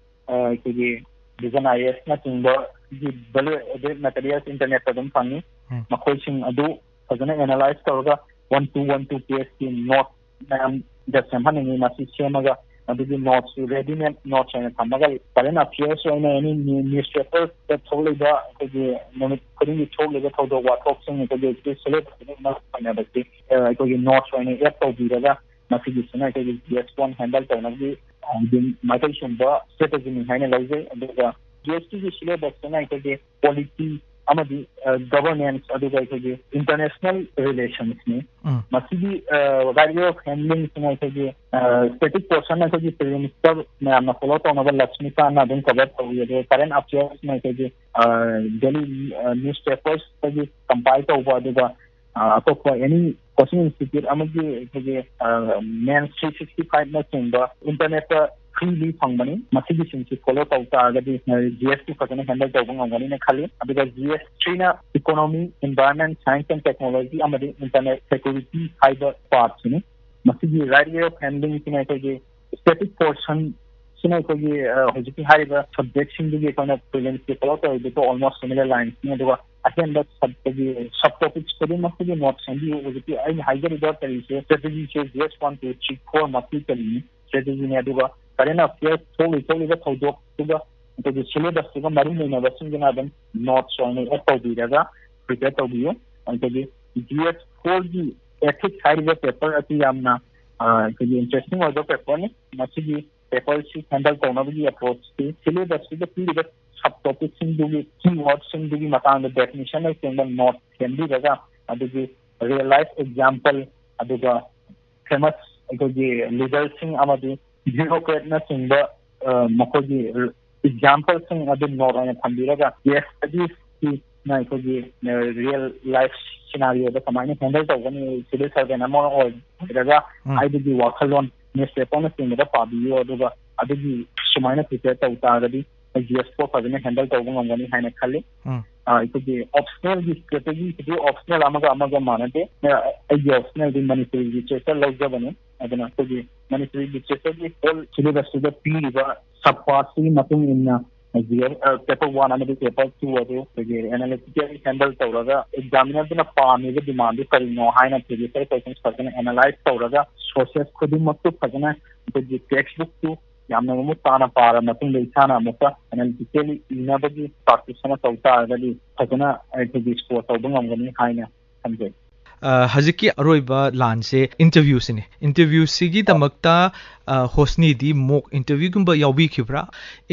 ꯑ, ꯑꯩꯈꯣꯏꯒꯤ ꯚꯤꯖꯟ ꯑꯥꯏ ꯑꯦꯁꯅꯆꯤꯡꯕꯒꯤ ꯚꯦꯂꯨ ꯑꯦꯗꯦꯠ ꯃꯦꯇꯔꯤꯌꯦꯜꯁ ꯏꯟꯇꯔꯅꯦꯠꯇ ꯑꯗꯨꯝ ꯐꯪꯉꯤ꯫ ꯎꯝ꯫ ꯃꯈꯣꯏꯁꯤꯡ ꯑꯗꯨ ꯐꯖꯅ ꯑꯦꯅꯥꯂꯥꯏꯁ ꯇꯧꯔꯒ ꯋꯥꯟ ꯇꯨ ꯋꯥꯟ ꯇꯨ ꯄꯦꯖꯀꯤ ꯅꯣꯠ ꯃꯌꯥꯝꯗ ꯁꯦꯝꯍꯟꯅꯤꯡꯉꯤ꯫ ꯃꯁꯤ ꯁꯦꯝꯃꯒ ꯑꯗꯨꯒꯤ ꯅꯣꯠꯁꯁꯨ ꯔꯦꯗꯤꯃꯦꯗ ꯅꯣꯠꯁ ꯑꯣꯏꯅ ꯊꯝꯃꯒ ꯀꯔꯦꯟ ꯑꯐꯤꯌꯔꯁ ꯑꯣꯏꯅ ꯑꯦꯅꯤ ꯅ꯭ꯌꯨ-, ꯅ꯭ꯌꯨꯁꯄꯦꯄꯔꯗ ꯊꯣꯛꯂꯤꯕ ꯑꯩꯈꯣꯏꯒꯤ ꯅꯨꯃꯤꯠ ꯈꯨꯗꯤꯡꯒꯤ ꯊꯣꯛꯂꯤꯕ ꯊꯧꯗꯣꯛ ꯋꯥꯊꯣꯛꯁꯤꯡ ꯑꯩꯈꯣꯏꯒꯤ ꯁꯤꯂꯦꯕꯁ ꯈꯨꯗꯤꯡꯃꯛ ꯐꯪꯅꯕꯁꯤ, ꯑ, ꯑꯩꯈꯣꯏꯒꯤ ꯅꯣꯠꯁ ꯑꯣꯏꯅ ꯑꯦꯗ ꯇꯧꯕꯤꯔꯒ ꯃꯁꯤꯒꯤꯁꯤꯅ ꯑꯩꯈꯣꯏꯒꯤ ꯖꯤ ꯑꯦꯁ ꯋꯥꯟ ꯍꯦꯟꯗꯜ ꯇꯧꯅꯕꯒꯤ, ꯑ, ꯑꯗꯨꯝ ꯃꯥꯏꯀꯩ ꯆꯨꯝꯕ ꯁ꯭ꯇ꯭ꯔꯦꯇꯦꯖꯤꯅꯤ ꯍꯥꯏꯅ ꯂꯧꯖꯩ꯫ ꯑꯗꯨꯒ ꯖꯤ ꯑꯦꯁ ꯇꯤꯒꯤ ꯁꯤꯂꯦꯕꯁꯇꯅ ꯑꯩꯈꯣꯏꯒꯤ ꯄꯣꯂꯤꯇꯤ ꯑꯃꯗꯤ, ꯑ, ꯒꯚꯔꯅꯦꯟꯁ, ꯑꯗꯨꯒ ꯑꯩꯈꯣꯏꯒꯤ ꯏꯟꯇꯔꯅꯦꯁꯅꯦꯜ ꯔꯤꯂꯦꯁꯟꯁꯅꯤ꯫ ꯎꯝ꯫ ꯃꯁꯤꯒꯤ, ꯑ, ꯔꯥꯏꯠ ꯋꯦ ꯑꯣꯐ ꯍꯦꯟꯗꯂꯤꯡꯁꯤꯅ ꯑꯩꯈꯣꯏꯒꯤ, ꯑ, ꯁ꯭ꯇꯦꯇꯤꯛ ꯄꯣꯔꯁꯟ ꯑꯩꯈꯣꯏꯒꯤ ꯄ꯭ꯔꯤꯂꯤꯝꯁꯇ ꯃꯌꯥꯝꯅ ꯐꯣꯂꯣ ꯇꯧꯅꯕ ꯂꯛꯁꯃꯤꯀꯥꯟꯅ ꯑꯗꯨꯝ ꯀꯚꯔ ꯇꯧꯏ꯫ ꯑꯗꯨꯒ ꯀꯔꯦꯟ ꯑꯐꯤꯌꯔꯁꯅ ꯑꯩꯈꯣꯏꯒꯤ, ꯑ, ꯗꯦꯂꯤ, ꯑ, ꯅ꯭ꯌꯨꯁꯄꯦꯄꯔꯁꯇꯒꯤ ꯀꯝꯄꯥꯏꯜ ꯇꯧꯕ, ꯑꯗꯨꯒ, ꯑ, ꯑꯇꯣꯞꯄ ꯑꯦꯅꯤ ꯀꯣꯆꯤꯡ ꯏꯟꯁꯇꯤꯇ꯭ꯌꯨꯠ ꯑꯃꯒꯤ ꯑꯩꯈꯣꯏꯒꯤ, ꯑ, ꯃꯦꯟꯁ ꯊ꯭ꯔꯤ ꯁꯤꯛꯁꯇꯤ ꯐꯥꯏꯚꯅꯆꯤꯡꯕ ꯏꯟꯇꯔꯅꯦꯠꯇ ꯐ꯭ꯔꯤꯂꯤ ꯐꯪꯕꯅꯤ꯫ ꯃꯁꯤꯒꯤꯁꯤꯡꯁꯤ ꯐꯣꯂꯣ ꯇꯧ ꯇꯥꯔꯒꯗꯤ ꯖꯤ ꯑꯦꯁ ꯇꯨ ꯐꯖꯅ ꯍꯦꯟꯗꯜ ꯇꯧꯕ ꯉꯝꯒꯅꯤꯅ ꯈꯜꯂꯤ꯫ ꯑꯗꯨꯒ ꯖꯤ ꯑꯦꯁ ꯊ꯭ꯔꯤꯅ economy, environment, science and technology ꯑꯃꯗꯤ ꯏꯟꯇꯔꯅꯦꯠ ꯁꯦꯀ꯭ꯌꯨꯔꯤꯇꯤ ꯍꯥꯏꯕ ꯄꯥꯔꯠꯁꯤꯅꯤ꯫ ꯃꯁꯤꯒꯤ ꯔꯥꯏꯠ ꯋꯦ ꯑꯣꯐ ꯍꯦꯟꯗꯂꯤꯡꯁꯤꯅ ꯑꯩꯈꯣꯏꯒꯤ ꯁ꯭ꯇꯦꯇꯤꯛ ꯄꯣꯔꯁꯟ ꯁꯤꯅ ꯑꯩꯈꯣꯏꯒꯤ ꯍꯧꯖꯤꯛꯀꯤ ꯍꯥꯏꯔꯤꯕ ꯁꯕꯖꯦꯛꯁꯤꯡꯗꯨꯒꯤ ꯑꯩꯈꯣꯏꯅ ꯄ꯭ꯔꯤꯂꯤꯝꯁꯀꯤ ꯀꯩꯅꯣ ꯇꯧꯔꯤꯗꯨꯁꯨ ꯑꯣꯜꯃꯣꯁ ꯁꯤꯃꯤꯂꯔ ꯂꯥꯏꯟꯁꯅꯤ꯫ ꯑꯗꯨꯒ ꯑꯍꯦꯟꯕ ꯁꯕ ꯇꯣꯄꯤꯛꯁ ꯈꯨꯗꯤꯡꯃꯛꯇꯨꯒꯤ ꯅꯣꯠ ꯁꯦꯝꯕꯤꯌꯨ꯫ ꯍꯧꯖꯤꯛꯀꯤ ꯑꯩꯅ ꯍꯥꯏꯖꯔꯤꯕ ꯀꯔꯤꯁꯦ ꯁ꯭ꯇ꯭ꯔꯦꯇꯦꯖꯤꯁꯦ ꯖꯤ ꯑꯦꯁ ꯋꯥꯟ ꯇꯨ ꯊ꯭ꯔꯤ ꯐꯣꯔ ꯃꯛꯀꯤ ꯀꯔꯤꯅꯤ, ꯁ꯭ꯇ꯭ꯔꯦꯇꯦꯖꯤꯅꯤ꯫ ꯑꯗꯨꯒ ꯀꯔꯦꯟ ꯑꯦꯐꯤꯌꯔꯁ ꯊꯣꯛꯂꯤ ꯊꯣꯛꯂꯤꯕ ꯊꯧꯗꯣꯛꯇꯨꯒ ꯑꯩꯈꯣꯏꯒꯤ ꯁꯤꯂꯦꯕꯁꯇꯨꯒ ꯃꯔꯤ ꯂꯩꯅꯕꯁꯤꯡꯗꯨꯅ ꯑꯗꯨꯝ ꯅꯣꯠꯁ ꯑꯣꯏꯅ ꯑꯦꯗ ꯇꯧꯕꯤꯔꯒ ꯄ꯭ꯔꯤꯄꯦꯌꯔ ꯇꯧꯕꯤꯌꯨ꯫ ꯑꯩꯈꯣꯏꯒꯤ ꯖꯤ ꯑꯦꯁ ꯐꯣꯔꯒꯤ ꯑꯦꯊꯤꯛꯁ ꯍꯥꯏꯔꯤꯕ ꯄꯦꯄꯔ ꯑꯁꯤ ꯌꯥꯝꯅ ꯑꯩꯈꯣꯏꯒꯤ ꯏꯟꯇꯔꯦꯁꯇꯤꯡ ꯑꯣꯏꯕ ꯄꯦꯄꯔꯅꯤ꯫ ꯃꯁꯤꯒꯤ ꯄꯦꯄꯔꯁꯤ ꯍꯦꯟꯗꯜ ꯇꯧꯅꯕꯒꯤ ꯑꯦꯄ꯭ꯔꯣꯆꯁꯤ ꯁꯤꯂꯦꯕꯁꯁꯤꯗ ꯄꯤꯔꯤꯕ ꯁꯕ ꯇꯣꯄꯤꯛꯁꯤꯡꯗꯨꯒꯤ ꯀꯤ ꯋꯥꯔꯗꯁꯤꯡꯗꯨꯒꯤ ꯃꯇꯥꯡꯗ ꯗꯦꯐꯤꯅꯤꯁꯟꯅꯆꯤꯡꯕ ꯅꯣꯠ ꯁꯦꯝꯕꯤꯔꯒ ꯑꯗꯨꯒꯤ ꯔꯤꯌꯦꯜ ꯂꯥꯏꯐ ꯑꯦꯛꯖꯥꯝꯄꯜ ꯑꯗꯨꯒ ꯐꯦꯃꯁ ꯑꯩꯈꯣꯏꯒꯤ ꯂꯤꯗꯔꯁꯤꯡ ꯑꯃꯗꯤ ꯕ꯭ꯌꯨꯔꯣꯀ꯭ꯔꯦꯠꯅꯆꯤꯡꯕ ꯃꯈꯣꯏꯒꯤ ꯑꯦꯛꯖꯥꯝꯄꯜꯁꯤꯡ ꯑꯗꯨ ꯅꯣꯠ ꯑꯣꯏꯅ ꯊꯝꯕꯤꯔꯒ ꯀꯦꯁ ꯁ꯭ꯇꯗꯤꯁꯀꯤꯅ ꯑꯩꯈꯣꯏꯒꯤ ꯔꯤꯌꯦꯜ ꯂꯥꯏꯐ ꯁꯤꯅꯥꯔꯤꯑꯣꯗ ꯀꯃꯥꯏꯅ ꯍꯦꯟꯗꯜ ꯇꯧꯒꯅꯤ ꯁꯤꯚꯤꯜ ꯁꯔꯚꯦꯟ ꯑꯃ ꯑꯣꯏꯔꯒ ꯎꯝ꯫ ꯍꯥꯏꯕꯒꯤ ꯋꯥꯈꯜꯂꯣꯟ ꯅ꯭ꯌꯨꯁꯄꯦꯄꯔꯅꯆꯤꯡꯕꯗ ꯄꯥꯕꯤꯌꯨ꯫ ꯑꯗꯨꯒ ꯑꯗꯨꯒꯤ ꯁꯨꯃꯥꯏꯅ ꯄ꯭ꯔꯤꯄꯦꯌꯔ ꯇꯧ ꯇꯥꯔꯒꯗꯤ ꯖꯤ ꯑꯦꯁ ꯐꯣꯔ ꯐꯖꯅ ꯍꯦꯟꯗꯜ ꯇꯧꯕ ꯉꯝꯒꯅꯤ ꯍꯥꯏꯅ ꯈꯜꯂꯤ꯫ ꯎꯝ꯫ ꯑ, ꯑꯩꯈꯣꯏꯒꯤ ꯑꯣꯞꯁꯅꯦꯜꯒꯤ ꯁ꯭ꯇꯦꯇꯒꯤꯁꯤꯗꯤ ꯑꯣꯞꯁꯅꯦꯜ ꯑꯃꯒ ꯑꯃꯒ ꯃꯥꯟꯅꯗꯦ꯫ ꯑ, ꯑꯩꯒꯤ ꯑꯣꯞꯁꯅꯦꯜꯗꯤ ꯃꯅꯤꯄꯨꯔꯤ ꯂꯤꯇꯔꯦꯆꯔ ꯂꯧꯖꯕꯅꯤ꯫ ꯑꯗꯨꯅ ꯑꯩꯈꯣꯏꯒꯤ ꯃꯅꯤꯄꯨꯔꯤ ꯂꯤꯇꯔꯦꯆꯔꯒꯤ ꯍꯣꯜ ꯁꯤꯂꯦꯕꯁꯇꯨꯗ ꯄꯤꯔꯤꯕ ꯁꯕ ꯄꯥꯔꯠꯁꯤꯒꯤ ꯃꯇꯨꯡ ꯏꯟꯅ ꯄꯦꯄꯔ ꯋꯥꯟ ꯑꯃꯗꯤ ꯄꯦꯄꯔ ꯇꯨ ꯑꯗꯨ ꯑꯩꯈꯣꯏꯒꯤ ꯑꯦꯅꯥꯂꯤꯇꯤꯀꯦꯜ ꯍꯦꯟꯗꯜ ꯇꯧꯔꯒ ꯑꯦꯛꯖꯥꯃꯤꯅꯔꯗꯨꯅ ꯄꯥꯝꯃꯤꯕ ꯗꯤꯃꯥꯟꯗꯨ ꯀꯔꯤꯅꯣ ꯍꯥꯏꯅ ꯄ꯭ꯔꯤꯚꯤꯌꯁ ꯏꯌꯔ ꯀꯣꯏꯁꯟꯁ ꯐꯖꯅ ꯑꯦꯅꯥꯂꯥꯏꯁ ꯇꯧꯔꯒ ꯁꯣꯔꯁꯦꯁ ꯈꯨꯗꯤꯡꯃꯛꯇꯨ ꯐꯖꯅ ꯑꯩꯈꯣꯏꯒꯤ ꯇꯦꯛꯁ ꯕꯨꯛꯇꯨ ꯌꯥꯝꯅ ꯃꯃꯨꯠ ꯇꯥꯅ ꯄꯥꯔ ꯃꯇꯨꯡꯗ ꯏꯁꯥꯅ ꯑꯃꯨꯛꯀ ꯑꯦꯅꯥꯂꯤꯇꯤꯀꯦꯜꯂꯤ ꯏꯅꯕꯒꯤ ꯄ꯭ꯔꯥꯛꯇꯤꯁ ꯑꯃ ꯇꯧ ꯇꯥꯔꯒꯗꯤ ꯐꯖꯅ ꯑꯩꯈꯣꯏꯒꯤ ꯁ꯭ꯀꯣꯔ ꯇꯧꯕ ꯉꯝꯒꯅꯤ ꯍꯥꯏꯅ ꯈꯟꯖꯩ꯫ ꯑ, ꯍꯧꯖꯤꯛꯀꯤ ꯑꯔꯣꯏꯕ ꯂꯥꯟꯁꯦ ꯏꯟꯇꯔꯚ꯭ꯌꯨꯁꯤꯅꯦ꯫ ꯏꯟꯇꯔꯚ꯭ꯌꯨꯁꯤꯒꯤꯗꯃꯛꯇ, ꯑ, ꯍꯣꯁꯅꯤꯗꯤ ꯃꯣꯛ ꯏꯟꯇꯔꯚ꯭ꯌꯨꯒꯨꯝꯕ ꯌꯥꯎꯕꯤꯈꯤꯕ꯭ꯔꯥ?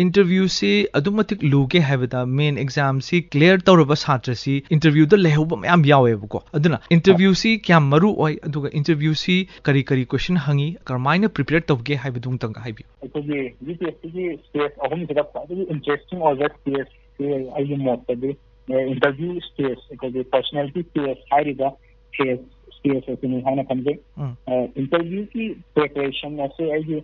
ꯏꯟꯇꯔꯚ꯭ꯌꯨꯁꯤ ꯑꯗꯨꯛ ꯃꯇꯤꯛ ꯂꯨꯒꯦ ꯍꯥꯏꯕꯗ ꯃꯦꯟ ꯑꯦꯛꯖꯥꯝꯁꯤ ꯀ꯭ꯂꯤꯌꯥꯔ ꯇꯧꯔꯕ ꯁꯥꯇ꯭ꯔꯁꯤ ꯏꯟꯇꯔꯚ꯭ꯌꯨꯗ ꯂꯩꯍꯧꯕ ꯃꯌꯥꯝ ꯌꯥꯎꯋꯦꯕꯀꯣ꯫ ꯑꯗꯨꯅ ꯏꯟꯇꯔꯚ꯭ꯌꯨꯁꯤ ꯀꯌꯥꯝ ꯃꯔꯨ ꯑꯣꯏ, ꯑꯗꯨꯒ ꯏꯟꯇꯔꯚ꯭ꯌꯨꯁꯤ ꯀꯔꯤ ꯀꯔꯤ ꯀꯣꯏꯁꯟ ꯍꯪꯉꯤ, ꯀꯃꯥꯏꯅ ꯄ꯭ꯔꯤꯄꯦꯌꯔ ꯇꯧꯒꯦ ꯍꯥꯏꯕꯗꯨ ꯑꯃꯇꯪꯒ ꯍꯥꯏꯕꯤꯌꯨ꯫ ꯑꯩꯈꯣꯏꯒꯤ ꯌꯨ ꯄꯤ ꯑꯦꯁ ꯁꯤꯒꯤ ꯁ꯭ꯇꯦꯖ ꯑꯍꯨꯝꯁꯤꯗ ꯈ꯭ꯋꯥꯏꯗꯒꯤ ꯏꯟꯇꯔꯦꯁꯇꯤꯡ ꯑꯣꯏꯕ ꯁ꯭ꯇꯦꯖꯁꯤ ꯑꯩꯒꯤ ꯃꯣꯠꯇꯗꯤ, ꯑꯦ, ꯏꯟꯇꯔꯚ꯭ꯌꯨ ꯁ꯭ꯇꯦꯖ, ꯑꯩꯈꯣꯏꯒꯤ ꯄꯔꯁꯣꯅꯦꯂꯤꯇꯤ ꯇꯦꯁ ꯍꯥꯏꯔꯤꯕ ꯐꯦꯁ, ꯁ꯭ꯇꯦꯖ ꯑꯁꯤꯅꯤ ꯍꯥꯏꯅ ꯈꯟꯖꯩ꯫ ꯎꯝ꯫ ꯑ, ꯏꯟꯇꯔꯚ꯭ꯌꯨꯒꯤ ꯄ꯭ꯔꯤꯄꯦꯔꯦꯁꯟ ꯑꯁꯤ ꯑꯩꯒꯤ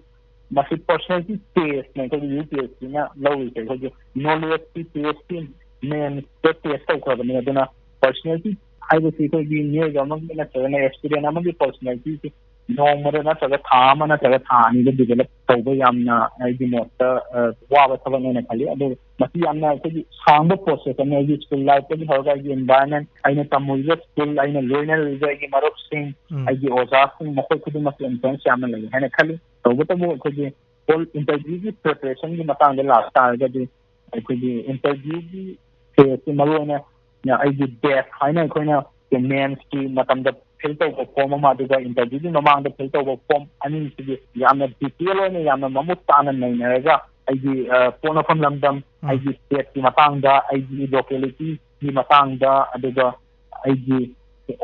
ꯃꯁꯤ personality test ꯅꯦ ꯑꯩꯈꯣꯏꯒꯤ ꯌꯨ ꯄꯤ ꯑꯦꯁ ꯁꯤꯅ ꯂꯧꯔꯤꯁꯦ꯫ ꯑꯩꯈꯣꯏꯒꯤ knowledge ꯀꯤ test ꯀꯤ mains ꯇ test ꯇꯧꯈ꯭ꯔꯕꯅꯤ꯫ ꯑꯗꯨꯅ personality ꯍꯥꯏꯕꯁꯤ ꯑꯩꯈꯣꯏꯒꯤ ꯃꯤꯑꯣꯏꯕ ꯑꯃꯒꯤ ꯅꯠꯇ꯭ꯔꯒꯅ student ꯑꯃꯒꯤ personality ꯁꯤ ꯅꯣꯡꯃꯗ ꯅꯠꯇ꯭ꯔꯒ ꯊꯥ ꯑꯃ ꯅꯠꯇ꯭ꯔꯒ ꯊꯥ ꯑꯅꯤꯗ develop ꯇꯧꯕ ꯌꯥꯝꯅ ꯑꯩꯒꯤ ꯃꯣꯠꯇ, ꯑ, ꯋꯥꯕ ꯊꯕꯛꯅꯦꯅ ꯈꯜꯂꯤ꯫ ꯑꯗꯨ ꯃꯁꯤ ꯌꯥꯝꯅ ꯑꯩꯈꯣꯏꯒꯤ ꯁꯥꯡꯕ process ꯑꯃꯅꯤ꯫ ꯑꯩꯒꯤ school life ꯇꯒꯤ ꯍꯧꯔꯒ ꯑꯩꯒꯤ environment, ꯑꯩꯅ ꯇꯝꯃꯨꯔꯤꯕ school, ꯑꯩꯅ ꯂꯣꯏꯅꯔꯤꯕ ꯑꯩꯒꯤ ꯃꯔꯨꯞꯁꯤꯡ, ꯎꯝ꯫ ꯑꯩꯒꯤ ꯑꯣꯖꯥꯁꯤꯡ, ꯃꯈꯣꯏ ꯈꯨꯗꯤꯡꯃꯛꯀꯤ influence ꯌꯥꯝꯅ ꯂꯩ ꯍꯥꯏꯅ ꯈꯜꯂꯤ꯫ ꯇꯧꯕꯇꯕꯨ ꯑꯩꯈꯣꯏꯒꯤ ꯍꯣꯜ interview ꯒꯤ preparation ꯒꯤ ꯃꯇꯥꯡꯗ ꯂꯥꯛ ꯇꯥꯔꯒꯗꯤ, ꯑꯩꯈꯣꯏꯒꯤ interview ꯒꯤ phase ꯁꯤ ꯃꯔꯨꯑꯣꯏꯅ ꯑꯩꯒꯤ ꯕꯦꯠ ꯍꯥꯏꯅ ꯑꯩꯈꯣꯏꯅ mains ꯀꯤ ꯃꯇꯝꯗ fill ꯇꯧꯕ form ꯑꯃ, ꯑꯗꯨꯒ interview ꯒꯤ ꯃꯃꯥꯡꯗ fill ꯇꯧꯕ form ꯑꯅꯤꯁꯤꯗꯤ ꯌꯥꯝꯅ detail ꯑꯣꯏꯅ, ꯌꯥꯝꯅ ꯃꯃꯨꯠ ꯇꯥꯅ ꯅꯩꯅꯔꯒ, ꯑꯩꯒꯤ, ꯑ, ꯄꯣꯛꯅꯐꯝ ꯂꯝꯗꯝ, ꯎꯝ꯫ ꯑꯩꯒꯤ state ꯀꯤ ꯃꯇꯥꯡꯗ, ꯑꯩꯒꯤ locality ꯒꯤ ꯃꯇꯥꯡꯗ, ꯑꯗꯨꯒ ꯑꯩꯒꯤ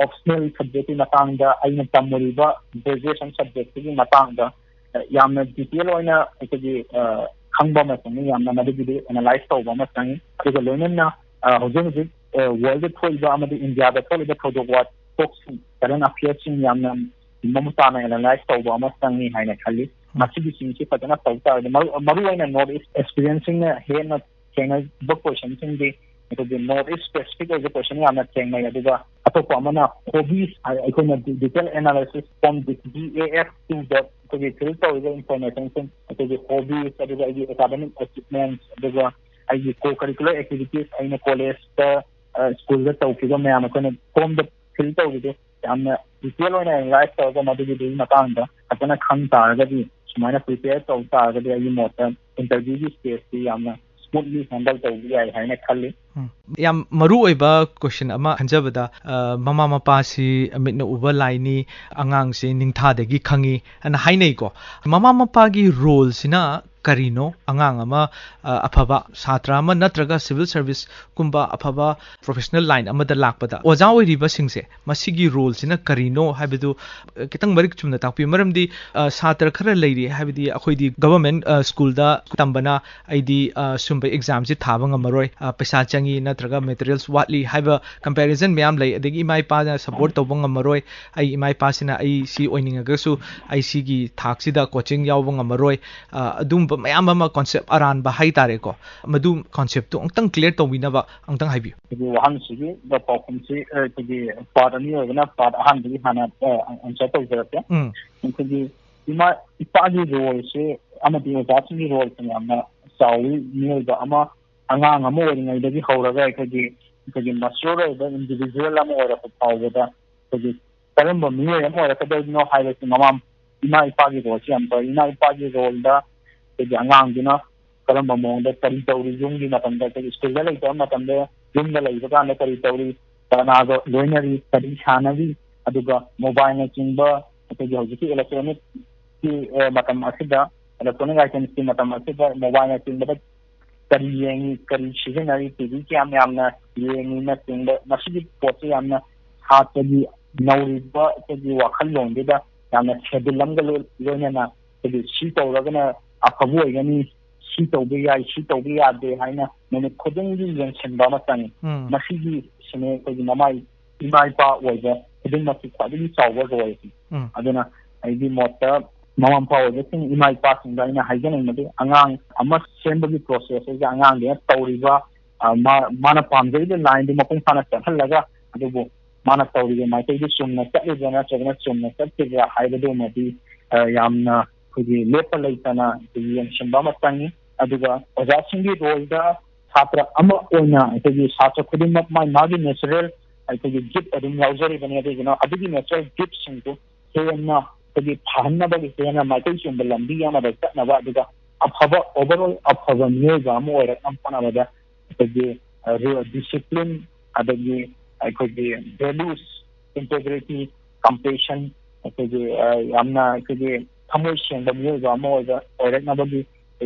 optional subject ꯀꯤ ꯃꯇꯥꯡꯗ, ꯑꯩꯅ ꯇꯝꯃꯨꯔꯤꯕ graduation subject ꯇꯨꯒꯤ ꯃꯇꯥꯡꯗ, ꯑ, ꯌꯥꯝꯅ detail ꯑꯣꯏꯅ ꯑꯩꯈꯣꯏꯒꯤ, ꯑ, ꯈꯪꯕ ꯑꯃ ꯆꯪꯉꯤ, ꯌꯥꯝꯅ ꯃꯗꯨꯒꯤꯗꯤ analyze ꯇꯧꯕ ꯑꯃ ꯆꯪꯉꯤ꯫ ꯑꯗꯨꯒ ꯂꯣꯏꯅꯅ, ꯑ, ꯍꯧꯖꯤꯛ ꯍꯧꯖꯤꯛ, ꯑ, world ꯗ ꯊꯣꯛꯏꯕ ꯑꯃꯗꯤ India ꯗ ꯊꯣꯛꯂꯤꯕ ꯊꯧꯗꯣꯛ ꯋꯥꯊꯣꯛꯁꯤꯡ, current affairs ꯁꯤꯡ ꯌꯥꯝꯅ ꯃꯃꯨꯠ ꯇꯥꯅ analyze ꯇꯧꯕ ꯑꯃ ꯆꯪꯉꯤ ꯍꯥꯏꯅ ꯈꯜꯂꯤ꯫ ꯎꯝ꯫ ꯃꯁꯤꯒꯤꯁꯤꯡꯁꯤ ꯐꯖꯅ ꯇꯧ ꯇꯥꯔꯒꯗꯤ, ꯃꯔꯨ-, ꯃꯔꯨꯑꯣꯏꯅ North East student ꯁꯤꯡꯅ ꯍꯦꯟꯅ ꯊꯦꯡꯅꯕ question ꯁꯤꯡꯗꯤ ꯑꯩꯈꯣꯏꯒꯤ North East specific ꯑꯣꯏꯕ question ꯌꯥꯝꯅ ꯊꯦꯡꯅꯩ꯫ ꯑꯗꯨꯒ ꯑꯇꯣꯞꯄ ꯑꯃꯅ hobbies, ꯑꯩꯈꯣꯏꯅ detail analysis from the D A F two ꯗ ꯑꯩꯈꯣꯏꯒꯤ fill ꯇꯧꯔꯤꯕ information ꯁꯤꯡ, ꯑꯩꯈꯣꯏꯒꯤ hobbies, ꯑꯗꯨꯒ ꯑꯩꯒꯤ academic achievements, ꯑꯗꯨꯒ ꯑꯩꯒꯤ co-curricular activities, ꯑꯩꯅ college ꯇ, ꯑ, school ꯗ ꯇꯧꯈꯤꯕ ꯃꯌꯥꯝ ꯑꯩꯈꯣꯏꯅ form ꯗ fill ꯇꯧꯔꯤꯗꯨ ꯌꯥꯝꯅ detail ꯑꯣꯏꯅ analyze ꯇꯧꯔꯒ ꯃꯗꯨꯒꯤꯗꯨꯒꯤ ꯃꯇꯥꯡꯗ ꯐꯖꯅ ꯈꯪ ꯇꯥꯔꯒꯗꯤ, ꯁꯨꯃꯥꯏꯅ prepare ꯇꯧ ꯇꯥꯔꯒꯗꯤ ꯑꯩꯒꯤ ꯃꯣꯠꯇ interview ꯒꯤ stage ꯁꯤ ꯌꯥꯝꯅ smoothly handle ꯇꯧꯕ ꯌꯥꯏ ꯍꯥꯏꯅ ꯈꯜꯂꯤ꯫ ꯎꯝ꯫ ꯌꯥꯝ ꯃꯔꯨ ꯑꯣꯏꯕ question ꯑꯃ ꯈꯟꯖꯕꯗ, ꯑ, ꯃꯃꯥ ꯃꯄꯥꯁꯤ ꯃꯤꯠꯅ ꯎꯕ ꯂꯥꯏꯅꯤ, ꯑꯉꯥꯡꯁꯤ ꯅꯤꯡꯊꯥꯗꯒꯤ ꯈꯪꯉꯤ ꯑꯅ ꯍꯥꯏꯅꯩꯀꯣ꯫ ꯃꯃꯥ ꯃꯄꯥꯒꯤ role ꯁꯤꯅ ꯀꯔꯤꯅꯣ? ꯑꯉꯥꯡ ꯑꯃ, ꯑ, ꯑꯐꯕ ꯁꯥꯇ꯭ꯔ ꯑꯃ ꯅꯠꯇ꯭ꯔꯒ civil service ꯀꯨꯝꯕ ꯑꯐꯕ professional line ꯑꯃꯗ ꯂꯥꯛꯄꯗ ꯑꯣꯖꯥ ꯑꯣꯏꯔꯤꯕꯁꯤꯡꯁꯦ ꯃꯁꯤꯒꯤ role ꯁꯤꯅ ꯀꯔꯤꯅꯣ ꯍꯥꯏꯕꯗꯨ, ꯑ, ꯈꯤꯇꯪ ꯃꯔꯤꯛ ꯆꯨꯝꯅ ꯇꯥꯛꯄꯤꯌꯨ꯫ ꯃꯔꯝꯗꯤ, ꯑ, ꯁꯥꯇ꯭ꯔ ꯈꯔ ꯂꯩꯔꯤ, ꯍꯥꯏꯕꯗꯤ ꯑꯩꯈꯣꯏꯗꯤ government, ꯑ, school ꯗ ꯇꯝꯕꯅ ꯑꯩꯗꯤ, ꯑ, ꯁꯨꯝꯕ exam ꯁꯤ ꯊꯥꯕ ꯉꯝꯃꯔꯣꯏ, ꯑ, ꯄꯩꯁꯥ ꯆꯪꯉꯤ꯫ ꯅꯠꯇ꯭ꯔꯒ ꯃꯦꯇꯔꯤꯌꯦꯜꯁ ꯋꯥꯠꯂꯤ ꯍꯥꯏꯕ ꯀꯝꯄꯦꯔꯤꯖꯟ ꯃꯌꯥꯝ ꯂꯩ꯫ ꯑꯗꯒꯤ ꯏꯃꯥ ꯏꯄꯥꯅ ꯁꯞꯄꯣꯔꯠ ꯇꯧꯕ ꯉꯝꯃꯔꯣꯏ, ꯑꯩ ꯏꯃꯥ ꯏꯄꯥꯁꯤꯅ ꯑꯩ ꯁꯤ ꯑꯣꯏꯅꯤꯡꯉꯒꯁꯨ ꯑꯩ ꯁꯤꯒꯤ ꯊꯥꯛꯁꯤꯗ ꯀꯣꯆꯤꯡ ꯌꯥꯎꯕ ꯉꯝꯃꯔꯣꯏ꯫ ꯑ, ꯑꯗꯨꯝꯕ ꯃꯌꯥꯝ ꯑꯃ ꯀꯣꯟꯁꯦꯞ ꯑꯔꯥꯟꯕ ꯍꯥꯏꯇꯥꯔꯦꯀꯣ, ꯃꯗꯨ ꯀꯣꯟꯁꯦꯞꯇꯨ ꯑꯃꯨꯛꯇꯪ ꯀ꯭ꯂꯤꯌꯥꯔ ꯇꯧꯕꯤꯅꯕ ꯑꯃꯨꯛꯇꯪ ꯍꯥꯏꯕꯤꯌꯨ꯫ ꯑꯩꯈꯣꯏꯒꯤ ꯋꯥꯍꯪꯁꯤꯒꯤ ꯄꯥꯎꯈꯨꯝꯁꯤ, ꯑ, ꯑꯩꯈꯣꯏꯒꯤ ꯄꯥꯔꯠ ꯑꯅꯤ ꯑꯣꯏꯕꯅ ꯄꯥꯔꯠ ꯑꯍꯥꯟꯕꯒꯤ ꯍꯥꯟꯅ, ꯑ, ꯑꯟꯁꯔ ꯇꯧꯖꯔꯛꯀꯦ꯫ ꯎꯝ꯫ ꯑꯩꯈꯣꯏꯒꯤ ꯏꯃꯥ ꯏꯄꯥꯒꯤ ꯔꯣꯜꯁꯦ ꯑꯃꯗꯤ ꯑꯣꯖꯥꯁꯤꯡꯒꯤ ꯔꯣꯜꯁꯦ ꯌꯥꯝꯅ ꯆꯥꯎꯏ꯫ ꯃꯤꯑꯣꯏꯕ ꯑꯃ, ꯑꯉꯥꯡ ꯑꯃ ꯑꯣꯏꯔꯤꯉꯩꯗꯒꯤ ꯍꯧꯔꯒ ꯑꯩꯈꯣꯏꯒꯤ, ꯑꯩꯈꯣꯏꯒꯤ ꯃꯦꯆ꯭ꯌꯣꯔ ꯑꯣꯏꯕ ꯏꯟꯗꯤꯚꯤꯖꯨꯋꯦꯜ ꯑꯃ ꯑꯣꯏꯔꯛꯄ ꯐꯥꯎꯕꯗ ꯑꯩꯈꯣꯏꯒꯤ ꯀꯔꯝꯕ ꯃꯤꯑꯣꯏ ꯑꯃ ꯑꯣꯏꯔꯛꯀꯗꯣꯏꯅꯣ ꯍꯥꯏꯕꯁꯤ ꯃꯃꯥ, ꯏꯃꯥ ꯏꯄꯥꯒꯤ ꯔꯣꯜꯁꯤ ꯌꯥꯝ ꯆꯥꯎꯏ꯫ ꯏꯃꯥ ꯏꯄꯥꯒꯤ ꯔꯣꯜꯗ ꯑꯩꯈꯣꯏꯒꯤ ꯑꯉꯥꯡꯗꯨꯅ ꯀꯔꯝꯕ ꯃꯑꯣꯡꯗ ꯀꯔꯤ ꯇꯧꯔꯤ, ꯌꯨꯝꯒꯤ ꯃꯇꯝꯗ ꯑꯩꯈꯣꯏꯒꯤ ꯁ꯭ꯀꯨꯜꯗ ꯂꯩꯇꯕ ꯃꯇꯝꯗ ꯌꯨꯝꯗ ꯂꯩꯕ ꯀꯥꯟꯗ ꯀꯔꯤ ꯇꯧꯔꯤ, ꯀꯅꯥꯒ ꯂꯣꯏꯅꯔꯤ, ꯀꯔꯤ ꯁꯥꯟꯅꯔꯤ, ꯑꯗꯨꯒ ꯃꯣꯕꯥꯏꯜꯅꯆꯤꯡꯕ ꯑꯩꯈꯣꯏꯒꯤ ꯍꯧꯖꯤꯛꯀꯤ ꯏꯂꯦꯛꯇ꯭ꯔꯣꯅꯤꯛꯀꯤ, ꯑ, ꯃꯇꯝ ꯑꯁꯤꯗ, ꯏꯂꯦꯛꯇ꯭ꯔꯣꯅꯤꯛ ꯑꯥꯏꯇꯦꯝꯁꯀꯤ ꯃꯇꯝ ꯑꯁꯤꯗ ꯃꯣꯕꯥꯏꯜꯅꯆꯤꯡꯕꯗ ꯀꯔꯤ ꯌꯦꯡꯉꯤ, ꯀꯔꯤ ꯁꯤꯖꯤꯟꯅꯔꯤ, ꯇꯤ ꯚꯤ ꯀꯌꯥꯝ ꯌꯥꯝꯅ ꯌꯦꯡꯉꯤꯅꯆꯤꯡꯕ, ꯃꯁꯤꯒꯤ ꯄꯣꯠꯁꯤ ꯌꯥꯝꯅ ꯁꯥꯇ꯭ꯔꯒꯤ ꯅꯧꯔꯤꯕ ꯑꯩꯈꯣꯏꯒꯤ ꯋꯥꯈꯜꯂꯣꯟꯗꯨꯗ ꯌꯥꯝꯅ ꯁꯦꯗꯨꯜ ꯑꯃꯒ ꯂꯣꯏ-, ꯂꯣꯏꯅꯅ ꯑꯩꯈꯣꯏꯒꯤ ꯁꯤ ꯇꯧꯔꯒꯅ ꯑꯐꯕ ꯑꯣꯏꯒꯅꯤ, ꯁꯤ ꯇꯧꯕ ꯌꯥꯏ, ꯁꯤ ꯇꯧꯕ ꯌꯥꯗꯦ ꯍꯥꯏꯅ ꯅꯨꯃꯤꯠ ꯈꯨꯗꯤꯡꯒꯤ ꯌꯦꯡꯁꯤꯟꯕ ꯑꯃ ꯆꯪꯉꯤ꯫ ꯎꯝ꯫ ꯃꯁꯤꯒꯤ ꯁꯤꯅꯦ ꯑꯩꯈꯣꯏꯒꯤ ꯃꯃꯥ ꯏꯃꯥ ꯏꯄꯥ ꯑꯣꯏꯕ ꯈꯨꯗꯤꯡꯃꯛꯀꯤ ꯈ꯭ꯋꯥꯏꯗꯒꯤ ꯆꯥꯎꯕ ꯔꯣꯜꯁꯤꯅꯤ꯫ ꯎꯝ꯫ ꯑꯗꯨꯅ ꯑꯩꯒꯤ ꯃꯣꯠꯇ ꯃꯃꯥ ꯃꯄꯥ ꯑꯣꯏꯕꯁꯤꯡ, ꯏꯃꯥ ꯏꯄꯥꯁꯤꯡꯗ ꯑꯩꯅ ꯍꯥꯏꯖꯅꯤꯡꯕꯗꯤ, ꯑꯉꯥꯡ ꯑꯃ ꯁꯦꯝꯕꯒꯤ ꯄ꯭ꯔꯣꯁꯦꯁ ꯑꯁꯤꯗ ꯑꯉꯥꯡꯗꯨꯅ ꯇꯧꯔꯤꯕ, ꯑ, ꯃꯥ-, ꯃꯥꯅ ꯄꯥꯝꯖꯔꯤꯕ ꯂꯥꯏꯟꯗꯨ ꯃꯄꯨꯡ ꯐꯥꯅ ꯆꯠꯍꯜꯂꯒ, ꯑꯗꯨꯕꯨ ꯃꯥꯅ ꯇꯧꯔꯤꯕ ꯃꯥꯏꯀꯩꯗꯨ ꯆꯨꯝꯅ ꯆꯠꯂꯤꯕ꯭ꯔꯥ ꯅꯠꯇ꯭ꯔꯒꯅ ꯆꯨꯝꯅ ꯆꯠꯇ꯭ꯔꯤꯕ꯭ꯔꯥ ꯍꯥꯏꯕꯗꯨꯃꯗꯤ, ꯑ, ꯌꯥꯝꯅ ꯑꯩꯈꯣꯏꯒꯤ ꯂꯦꯞꯄ ꯂꯩꯇꯅ ꯑꯩꯈꯣꯏꯒꯤ ꯌꯦꯡꯁꯤꯟꯕ ꯑꯃ ꯆꯪꯉꯤ꯫ ꯑꯗꯨꯒ ꯑꯣꯖꯥꯁꯤꯡꯒꯤ ꯔꯣꯜꯗ ꯁꯥꯇ꯭ꯔ ꯑꯃ ꯑꯣꯏꯅ ꯑꯩꯈꯣꯏꯒꯤ ꯁꯥꯇ꯭ꯔ ꯈꯨꯗꯤꯡꯃꯛ ꯃꯥꯒꯤ ꯃꯥꯒꯤ ꯅꯦꯆꯔꯦꯜ ꯑꯩꯈꯣꯏꯒꯤ ꯒꯤꯐ ꯑꯗꯨꯝ ꯌꯥꯎꯖꯔꯤꯕꯅꯤ꯫ ꯑꯗꯨꯗꯨꯅ ꯑꯗꯨꯒꯤ ꯅꯦꯆꯔꯦꯜ ꯒꯤꯐꯁꯤꯡꯗꯨ ꯍꯦꯟꯅ ꯑꯩꯈꯣꯏꯒꯤ ꯐꯍꯟꯅꯕꯒꯤ, ꯍꯦꯟꯅ ꯃꯥꯏꯀꯩ ꯆꯨꯝꯕ ꯂꯝꯕꯤ ꯑꯃꯗ ꯆꯠꯅꯕ, ꯑꯗꯨꯒ ꯑꯐꯕ, ꯑꯣꯚꯔꯑꯣꯜ ꯑꯐꯕ ꯃꯤꯑꯣꯏꯕ ꯑꯃ ꯑꯣꯏꯔꯛꯅꯕ ꯍꯣꯠꯅꯕꯗ ꯑꯩꯈꯣꯏꯒꯤ, ꯑ, ꯔꯨ-, ꯗꯤꯁꯤꯄ꯭ꯂꯤꯟ, ꯑꯗꯒꯤ ꯑꯩꯈꯣꯏꯒꯤ ꯚꯦꯂꯨꯁ, ꯏꯟꯇꯦꯒ꯭ꯔꯤꯇꯤ, ꯀꯝꯄꯦꯁꯟ, ꯑꯩꯈꯣꯏꯒꯤ, ꯑ, ꯌꯥꯝꯅ ꯑꯩꯈꯣꯏꯒꯤ ꯊꯃꯣꯏ ꯁꯦꯡꯕ ꯃꯤꯑꯣꯏꯕ ꯑꯃ ꯑꯣꯏꯕ, ꯑꯣꯏꯔꯛꯅꯕꯒꯤ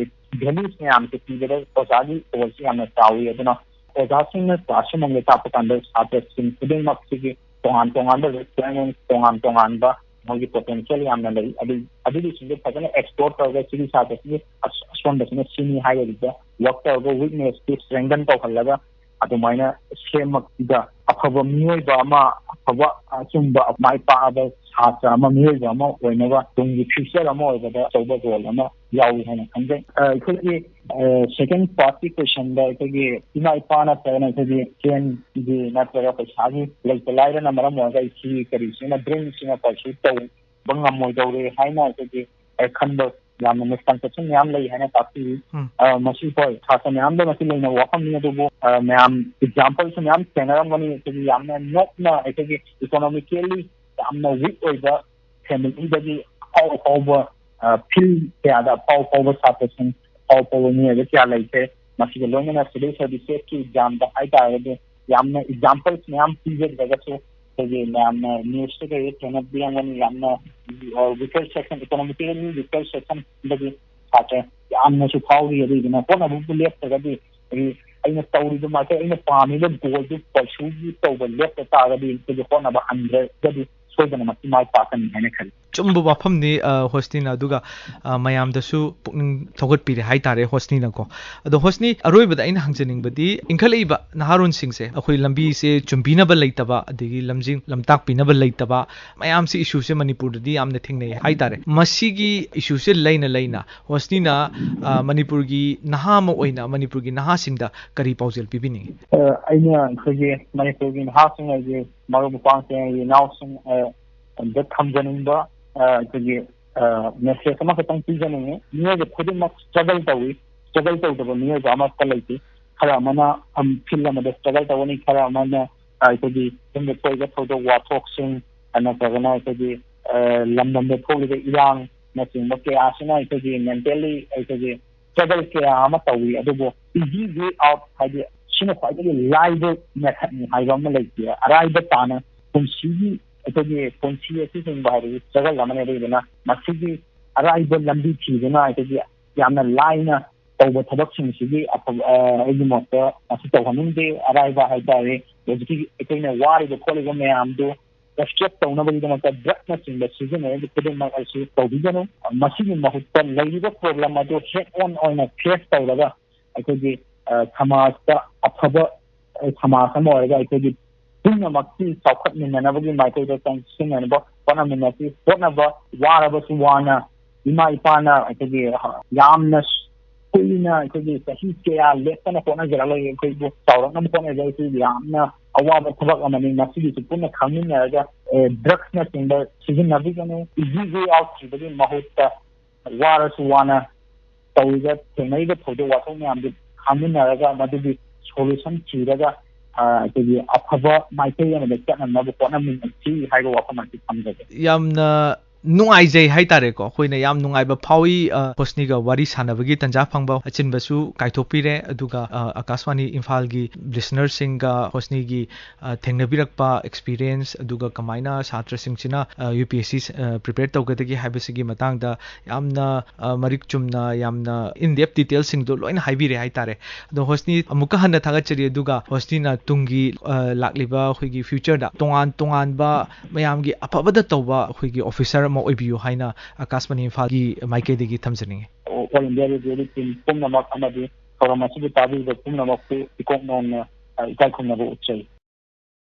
ꯚꯦꯂꯨꯁ ꯃꯌꯥꯝꯁꯦ ꯄꯤꯕꯗ ꯑꯣꯖꯥꯒꯤ ꯔꯣꯜꯁꯦ ꯌꯥꯝꯅ ꯆꯥꯎꯏ꯫ ꯑꯗꯨꯅ ꯑꯣꯖꯥꯁꯤꯡꯅ ꯀ꯭ꯂꯥꯁꯔꯨꯝ ꯑꯃꯗ ꯇꯥꯛꯄ ꯀꯥꯟꯗ ꯁꯥꯇ꯭ꯔꯁꯤꯡ ꯈꯨꯗꯤꯡꯃꯛꯁꯤꯒꯤ ꯇꯣꯉꯥꯟ ꯇꯣꯉꯥꯟꯕ ꯔꯤꯀ꯭ꯋꯥꯌꯔꯃꯦꯟ, ꯇꯣꯉꯥꯟ ꯇꯣꯉꯥꯟꯕ ꯃꯣꯏꯒꯤ ꯄꯣꯇꯦꯟꯁꯤꯌꯦꯜ ꯌꯥꯝꯅ ꯂꯩ꯫ ꯑꯗꯨ, ꯑꯗꯨꯒꯤꯁꯤꯡꯗꯣ ꯐꯖꯅ ꯑꯦꯛꯁꯄ꯭ꯂꯣꯔ ꯇꯧꯔꯒ ꯁꯤꯒꯤ ꯁꯥꯇ꯭ꯔꯁꯤꯒꯤ ꯑꯁ-, ꯑꯁꯣꯟꯕꯁꯤꯅ ꯁꯤꯅꯤ ꯍꯥꯏꯕꯗꯨꯗ ꯋꯥꯔꯛ ꯇꯧꯔꯒ ꯋꯤꯛꯅꯦꯁꯇꯨ ꯁ꯭ꯇꯔꯦꯡꯊꯟ ꯇꯧꯍꯜꯂꯒ ꯑꯗꯨꯃꯥꯏꯅ ꯁꯦꯝꯃꯛꯄꯗ ꯑꯐꯕ ꯃꯤꯑꯣꯏꯕ ꯑꯃ, ꯑꯐꯕ ꯑꯆꯨꯝꯕ ꯃꯥꯏ ꯄꯥꯛꯑꯕ ꯁꯥꯇ꯭ꯔ ꯑꯃ, ꯃꯤꯑꯣꯏꯕ ꯑꯃ ꯑꯣꯏꯅꯕ, ꯇꯨꯡꯒꯤ ꯐ꯭ꯌꯨꯆꯔ ꯑꯃ ꯑꯣꯏꯕꯗ ꯑꯆꯧꯕ ꯔꯣꯜ ꯑꯃ ꯌꯥꯎꯏ ꯍꯥꯏꯅ ꯈꯟꯖꯩ꯫ ꯑ, ꯑꯩꯈꯣꯏꯒꯤ, ꯑ, ꯁꯦꯀꯦꯟ ꯄꯥꯔꯠꯀꯤ ꯀꯣꯏꯁꯟꯗ, ꯑꯩꯈꯣꯏꯒꯤ ꯏꯃꯥ ꯏꯄꯥ ꯅꯠꯇ꯭ꯔꯒꯅ ꯑꯩꯈꯣꯏꯒꯤ ꯁꯦꯟꯒꯤ ꯅꯠꯇ꯭ꯔꯒ ꯄꯩꯁꯥꯒꯤ ꯂꯩꯇ ꯂꯥꯏꯔꯅ ꯃꯔꯝ ꯑꯣꯏꯔꯒ ꯑꯩ ꯁꯤ ꯀꯔꯤꯁꯤꯅ, ꯗ꯭ꯔꯤꯝꯁꯤꯅ ꯄꯔꯁꯨ ꯇꯧꯕ ꯉꯝꯃꯣꯏꯗꯧꯔꯦ ꯍꯥꯏꯅ ꯑꯩꯈꯣꯏꯒꯤ, ꯑ, ꯈꯟꯕ ꯌꯥꯝꯅ ꯃꯤꯁꯀꯟꯁꯦꯞꯁꯟ ꯃꯌꯥꯝ ꯂꯩ ꯍꯥꯏꯅ ꯇꯥꯛꯄꯤꯔꯤ꯫ ꯎꯝ꯫ ꯑ, ꯃꯁꯤ ꯍꯣꯏ, ꯁꯥꯇ꯭ꯔ ꯃꯌꯥꯝꯗ ꯃꯁꯤ ꯂꯩꯅꯕ ꯋꯥꯐꯝꯅꯤ, ꯑꯗꯨꯕꯨ, ꯑ, ꯃꯌꯥꯝ ꯑꯦꯛꯖꯥꯝꯄꯜꯁꯨ ꯃꯌꯥꯝ ꯊꯦꯡꯅꯔꯝꯒꯅꯤ꯫ ꯑꯩꯈꯣꯏꯒꯤ ꯌꯥꯝꯅ ꯅꯣꯞꯅ, ꯑꯩꯈꯣꯏꯒꯤ ꯏꯀꯣꯅꯣꯃꯤꯀꯦꯜꯂꯤ ꯌꯥꯝꯅ ꯋꯤꯛ ꯑꯣꯏꯕ ꯐꯦꯃꯤꯂꯤꯗꯒꯤ ꯑꯐꯥꯎ ꯑꯐꯥꯎꯕ, ꯑ, ꯐꯤꯜ ꯀꯌꯥꯗ ꯑꯐꯥꯎ ꯑꯐꯥꯎꯕ ꯁꯥꯇ꯭ꯔꯁꯤꯡ, ꯑꯐꯥꯎ ꯑꯐꯥꯎꯕ ꯃꯤꯑꯣꯏꯕ ꯀꯌꯥ ꯂꯩꯈ꯭ꯔꯦ꯫ ꯃꯁꯤꯒ ꯂꯣꯏꯅꯅ ꯁꯤꯚꯤꯜ ꯁꯔꯚꯤꯁꯦꯁꯀꯤ ꯑꯦꯛꯖꯥꯝꯗ ꯍꯥꯏꯇꯥꯔꯒꯗꯤ ꯌꯥꯝꯅ ꯑꯦꯛꯖꯥꯝꯄꯜꯁ ꯃꯌꯥꯝ ꯄꯤꯖꯗ꯭ꯔꯒꯁꯨ, ꯑꯩꯈꯣꯏꯒꯤ ꯃꯌꯥꯝꯅ ꯅ꯭ꯌꯨꯁꯇ ꯀꯩꯗ ꯊꯦꯡꯅꯕꯤꯔꯝꯒꯅꯤ, ꯌꯥꯝꯅ, ꯑ, ꯋꯤꯀꯔ ꯁꯦꯛꯁꯟ, ꯏꯀꯣꯅꯣꯃꯤꯀꯦꯜꯂꯤ ꯋꯤꯀꯔ ꯁꯦꯛꯁꯟꯗꯒꯤ ꯁꯥꯇ꯭ꯔ ꯌꯥꯝꯅꯁꯨ ꯐꯥꯎꯔꯤ꯫ ꯑꯗꯨꯗꯨꯅ ꯍꯣꯠꯅꯕꯕꯨ ꯂꯦꯞꯇ꯭ꯔꯒꯗꯤ, ꯑꯩ, ꯑꯩꯅ ꯇꯧꯔꯤꯕ ꯃꯥꯏꯀꯩ, ꯑꯩꯅ ꯄꯥꯝꯃꯤꯕ ꯒꯣꯜꯗꯨ ꯄꯔꯁꯨ ꯇꯧꯕ ꯂꯦꯞꯇ ꯇꯥꯔꯒꯗꯤ, ꯑꯩꯈꯣꯏꯒꯤ ꯍꯣꯠꯅꯕ ꯍꯟꯗ꯭ꯔꯒꯗꯤ ꯁꯣꯏꯗꯅꯃꯛꯀꯤ ꯃꯥꯏ ꯄꯥꯛꯀꯅꯤ ꯍꯥꯏꯅ ꯈꯜꯂꯤ꯫ ꯑꯆꯨꯝꯕ ꯋꯥꯐꯝꯅꯤ, ꯑ, ꯍꯣꯁꯅꯤꯅ, ꯑꯗꯨꯒ, ꯑ, ꯃꯌꯥꯝꯗꯁꯨ ꯄꯨꯛꯅꯤꯡ ꯊꯧꯒꯠꯄꯤꯔꯦ ꯍꯥꯏꯇꯥꯔꯦ ꯍꯣꯁꯅꯤꯅꯀꯣ꯫ ꯑꯗꯣ ꯍꯣꯁꯅꯤ, ꯑꯔꯣꯏꯕꯗ ꯑꯩꯅ ꯍꯪꯖꯅꯤꯡꯕꯗꯤ, ꯏꯟꯈꯠꯂꯛꯏꯕ ꯅꯍꯥꯔꯣꯟꯁꯤꯡꯁꯦ ꯑꯩꯈꯣꯏ ꯂꯝꯕꯤꯁꯦ ꯆꯨꯝꯕꯤꯅꯕ ꯂꯩꯇꯕ, ꯑꯗꯒꯤ ꯂꯝꯖꯤꯡ ꯂꯝꯇꯥꯛꯄꯤꯅꯕ ꯂꯩꯇꯕ, ꯃꯌꯥꯝꯁꯤ, ꯏꯁꯨꯁꯦ ꯃꯅꯤꯄꯨꯔꯗꯗꯤ ꯌꯥꯝꯅ ꯊꯦꯡꯅꯩ ꯍꯥꯏꯇꯥꯔꯦ꯫ ꯃꯁꯤꯒꯤ ꯏꯁꯨꯁꯦ ꯂꯩꯅ ꯂꯩꯅ ꯍꯣꯁꯅꯤꯅ, ꯑ, ꯃꯅꯤꯄꯨꯔꯒꯤ ꯅꯍꯥ ꯑꯃ ꯑꯣꯏꯅ ꯃꯅꯤꯄꯨꯔꯒꯤ ꯅꯍꯥꯁꯤꯡꯗ ꯀꯔꯤ ꯄꯥꯎꯖꯦꯜ ꯄꯤꯕꯤꯅꯤꯡꯉꯤ? ꯑ, ꯑꯩꯅ ꯑꯩꯈꯣꯏꯒꯤ ꯃꯅꯤꯄꯨꯔꯒꯤ ꯅꯍꯥꯁꯤꯡ, ꯑꯩꯒꯤ ꯃꯔꯨꯞ ꯃꯄꯥꯡꯁꯤꯡ, ꯑꯩꯒꯤ ꯏꯅꯥꯎꯁꯤꯡ, ꯑ, ꯑꯗ ꯊꯝꯖꯅꯤꯡꯕ, ꯑ, ꯑꯩꯈꯣꯏꯒꯤ, ꯑ, ꯃꯦꯁꯦꯖ ꯑꯃꯈꯛꯇꯪ ꯄꯤꯖꯅꯤꯡꯉꯤ꯫ ꯃꯤꯑꯣꯏꯕ ꯈꯨꯗꯤꯡꯃꯛ ꯁ꯭ꯇ꯭ꯔꯒꯜ ꯇꯧꯏ꯫ ꯁ꯭ꯇ꯭ꯔꯒꯜ ꯇꯧꯗꯕ ꯃꯤꯑꯣꯏꯕ ꯑꯃꯠꯇ ꯂꯩꯇꯦ꯫ ꯈꯔ ꯑꯃꯅ, ꯑꯝ, ꯐꯤꯜꯗ ꯑꯃꯗ ꯁ꯭ꯇ꯭ꯔꯒꯜ ꯇꯧꯒꯅꯤ, ꯈꯔ ꯑꯃꯅ, ꯑ, ꯑꯩꯈꯣꯏꯒꯤ ꯌꯨꯝꯗ ꯊꯣꯛꯏꯕ ꯊꯧꯗꯣꯛ ꯋꯥꯊꯣꯛꯁꯤꯡ, ꯑ, ꯅꯠꯇ꯭ꯔꯒꯅ ꯑꯩꯈꯣꯏꯒꯤ, ꯑ, ꯂꯝꯗꯝꯗ ꯊꯣꯛꯂꯤꯕ ꯏꯔꯥꯡꯅꯆꯤꯡꯕ ꯀꯌꯥꯁꯤꯅ ꯑꯩꯈꯣꯏꯒꯤ ꯃꯦꯟꯇꯦꯜꯂꯤ ꯑꯩꯈꯣꯏꯒꯤ ꯁ꯭ꯇ꯭ꯔꯒꯜ ꯀꯌꯥ ꯑꯃ ꯇꯧꯏ꯫ ꯑꯗꯨꯕꯨ ꯏꯖꯤ ꯋꯦ ꯑꯥꯎꯠ, ꯍꯥꯏꯗꯤ ꯁꯤꯅ ꯈ꯭ꯋꯥꯏꯗꯒꯤ ꯂꯥꯏꯕ ꯃꯦꯊꯠꯅꯤ ꯍꯥꯏꯕ ꯑꯃ ꯂꯩꯇꯦ꯫ ꯑꯔꯥꯏꯕ ꯇꯥꯅ ꯄꯨꯟꯁꯤꯒꯤ, ꯑꯩꯈꯣꯏꯒꯤ ꯄꯨꯟꯁꯤ ꯑꯁꯤ ꯍꯤꯡꯕ ꯍꯥꯏꯕꯁꯤ ꯁ꯭ꯇ꯭ꯔꯒꯜ ꯑꯃꯅꯤ꯫ ꯑꯗꯨꯗꯨꯅ ꯃꯁꯤꯒꯤ ꯑꯔꯥꯏꯕ ꯂꯝꯕꯤ ꯊꯤꯗꯨꯅ ꯑꯩꯈꯣꯏꯒꯤ ꯌꯥꯝꯅ ꯂꯥꯏꯅ ꯇꯧꯕ ꯊꯕꯛꯁꯤꯡꯁꯤꯒꯤ ꯑꯐꯕ, ꯑ, ꯑꯩꯒꯤ ꯃꯣꯠꯇ ꯃꯁꯤ ꯇꯧꯍꯟꯅꯤꯡꯗꯦ꯫ ꯑꯔꯥꯏꯕ ꯍꯥꯏꯇꯥꯔꯦ, ꯍꯧꯖꯤꯛꯀꯤ ꯑꯩꯈꯣꯏꯅ ꯋꯥꯔꯤꯕ ꯈꯣꯠꯂꯤꯕ ꯃꯌꯥꯝꯗꯨ ꯑꯦꯁꯀꯦꯞ ꯇꯧꯅꯕꯒꯤꯗꯃꯛꯇ ꯗ꯭ꯔꯒꯅꯆꯤꯡꯕ ꯁꯤꯖꯤꯟꯅꯔꯤꯕ ꯈꯨꯗꯤꯡꯃꯛ ꯑꯁꯤ ꯇꯧꯕꯤꯒꯅꯨ꯫ ꯃꯁꯤꯒꯤ ꯃꯍꯨꯠꯇ ꯂꯩꯔꯤꯕ ꯄ꯭ꯔꯣꯕ꯭ꯂꯦꯝ ꯑꯗꯨ ꯍꯦꯗ ꯑꯣꯟ ꯑꯣꯏꯅ ꯐꯦꯁ ꯇꯧꯔꯒ ꯑꯩꯈꯣꯏꯒꯤ, ꯑ, ꯁꯃꯥꯖꯇ ꯑꯐꯕ ꯑꯩ ꯁꯃꯥꯖ ꯑꯃ ꯑꯣꯏꯔꯒ ꯑꯩꯈꯣꯏꯒꯤ ꯄꯨꯝꯅꯃꯛꯀꯤ ꯆꯥꯎꯈꯠꯃꯤꯟꯅꯅꯕꯒꯤ ꯃꯥꯏꯀꯩꯗ ꯆꯪꯁꯤꯟꯅꯅꯕ ꯍꯣꯠꯅꯃꯤꯟꯅꯁꯤ꯫ ꯍꯣꯠꯅꯕ ꯋꯥꯔꯕꯁꯨ ꯋꯥꯅ ꯏꯃꯥ ꯏꯄꯥꯅ ꯑꯩꯈꯣꯏꯒꯤ ꯌꯥꯝꯅ ꯀꯨꯏꯅ ꯑꯩꯈꯣꯏꯒꯤ ꯆꯍꯤ ꯀꯌꯥ ꯂꯦꯞꯇꯅ ꯍꯣꯠꯅꯖꯔꯛꯂꯒ ꯑꯩꯈꯣꯏꯕꯨ ꯆꯥꯎꯔꯛꯅꯕ ꯍꯣꯠꯅꯖꯔꯛꯄꯁꯤ ꯌꯥꯝꯅ ꯑꯋꯥꯕ ꯊꯕꯛ ꯑꯃꯅꯤ꯫ ꯃꯁꯤꯒꯤꯁꯨ ꯄꯨꯟꯅ ꯈꯪꯃꯤꯟꯅꯔꯒ, ꯑꯦ, ꯗ꯭ꯔꯛꯁꯅꯆꯤꯡꯕ ꯁꯤꯖꯤꯟꯅꯕꯤꯒꯅꯨ꯫ ꯏꯖꯤꯒꯤ ꯌꯥꯎꯈꯤꯕꯒꯤ ꯃꯍꯨꯠꯇ ꯋꯥꯔꯁꯨ ꯋꯥꯅ ꯇꯧꯔꯤꯕ, ꯊꯦꯡꯅꯔꯤꯕ ꯊꯧꯗꯣꯛ ꯋꯥꯊꯣꯛ ꯃꯌꯥꯝꯗꯨ ꯈꯪꯃꯤꯟꯅꯔꯒ ꯃꯗꯨꯒꯤ ꯁꯣꯂꯨꯁꯟ ꯊꯤꯔꯒ, ꯑ, ꯑꯩꯈꯣꯏꯒꯤ ꯑꯐꯕ ꯃꯥꯏꯀꯩ ꯑꯃꯗ ꯆꯠꯅꯅꯕ ꯍꯣꯠꯅꯃꯤꯟꯅꯁꯤ ꯍꯥꯏꯕ ꯋꯥꯐꯝ ꯑꯁꯤ ꯊꯝꯖꯒꯦ꯫ ꯌꯥꯝꯅ ꯅꯨꯡꯉꯥꯏꯖꯩ ꯍꯥꯏꯇꯥꯔꯦꯀꯣ꯫ ꯑꯩꯈꯣꯏꯅ ꯌꯥꯝ ꯅꯨꯡꯉꯥꯏꯕ ꯐꯥꯎꯏ, ꯑ, ꯍꯣꯁꯅꯤꯒ ꯋꯥꯔꯤ ꯁꯥꯟꯅꯕꯒꯤ ꯇꯥꯟꯖꯥ ꯐꯪꯕ꯫ ꯑꯆꯤꯟꯕꯁꯨ ꯀꯥꯏꯊꯣꯛꯄꯤꯔꯦ꯫ ꯑꯗꯨꯒ, ꯑ, ꯑꯀꯥꯁꯕꯥꯅꯤ ꯏꯝꯐꯥꯜꯒꯤ ꯂꯤꯁꯅꯔꯁꯤꯡꯒ ꯍꯣꯁꯅꯤꯒꯤ, ꯑ, ꯊꯦꯡꯅꯕꯤꯔꯛꯄ ꯑꯦꯛꯁꯄꯤꯔꯤꯌꯦꯟꯁ, ꯑꯗꯨꯒ ꯀꯃꯥꯏꯅ ꯁꯥꯇ꯭ꯔꯁꯤꯡꯁꯤꯅ, ꯑ, ꯌꯨ ꯄꯤ ꯑꯦꯁ ꯁꯤ, ꯑ, ꯄ꯭ꯔꯤꯄꯦꯌꯔ ꯇꯧꯒꯗꯒꯦ ꯍꯥꯏꯕꯁꯤꯒꯤ ꯃꯇꯥꯡꯗ ꯌꯥꯝꯅ, ꯑ, ꯃꯔꯤꯛ ꯆꯨꯝꯅ, ꯌꯥꯝꯅ ꯏꯟ ꯗꯦꯞ ꯗꯤꯇꯦꯜꯁꯤꯡꯗꯣ ꯂꯣꯏꯅ ꯍꯥꯏꯕꯤꯔꯦ ꯍꯥꯏꯇꯥꯔꯦ꯫ ꯑꯗꯣ ꯍꯣꯁꯅꯤ, ꯑꯃꯨꯛꯀ ꯍꯟꯅ ꯊꯥꯒꯠꯆꯔꯤ꯫ ꯑꯗꯨꯒ ꯍꯣꯁꯅꯤꯅ ꯇꯨꯡꯒꯤ, ꯑ, ꯂꯥꯛꯂꯤꯕ ꯑꯩꯈꯣꯏꯒꯤ ꯐ꯭ꯌꯨꯆꯔꯗ ꯇꯣꯉꯥꯟ ꯇꯣꯉꯥꯟꯕ ꯃꯌꯥꯝꯒꯤ ꯑꯐꯕꯗ ꯇꯧꯕ ꯑꯩꯈꯣꯏꯒꯤ ꯑꯣꯐꯤꯁꯔ ꯑꯃ ꯑꯣꯏꯕꯤꯌꯨ ꯍꯥꯏꯅ ꯑꯀꯥꯁꯕꯥꯅꯤ ꯏꯝꯐꯥꯜꯒꯤ ꯃꯥꯏꯀꯩꯗꯒꯤ ꯊꯝꯖꯅꯤꯡꯉꯤ꯫ ꯑꯣꯜ ꯏꯟꯗꯤꯌꯥ ꯔꯦꯗꯤꯑꯣꯒꯤ ꯇꯤꯝ ꯄꯨꯝꯅꯃꯛ ꯑꯃꯗꯤ ꯊꯧꯔꯝ ꯑꯁꯤꯕꯨ ꯇꯥꯕꯤꯔꯤꯕ ꯄꯨꯝꯅꯃꯛꯄꯨ ꯏꯀꯣꯛ ꯅꯧꯅ, ꯑ, ꯏꯀꯥꯏ ꯈꯨꯝꯅꯕ ꯎꯠꯆꯔꯤ꯫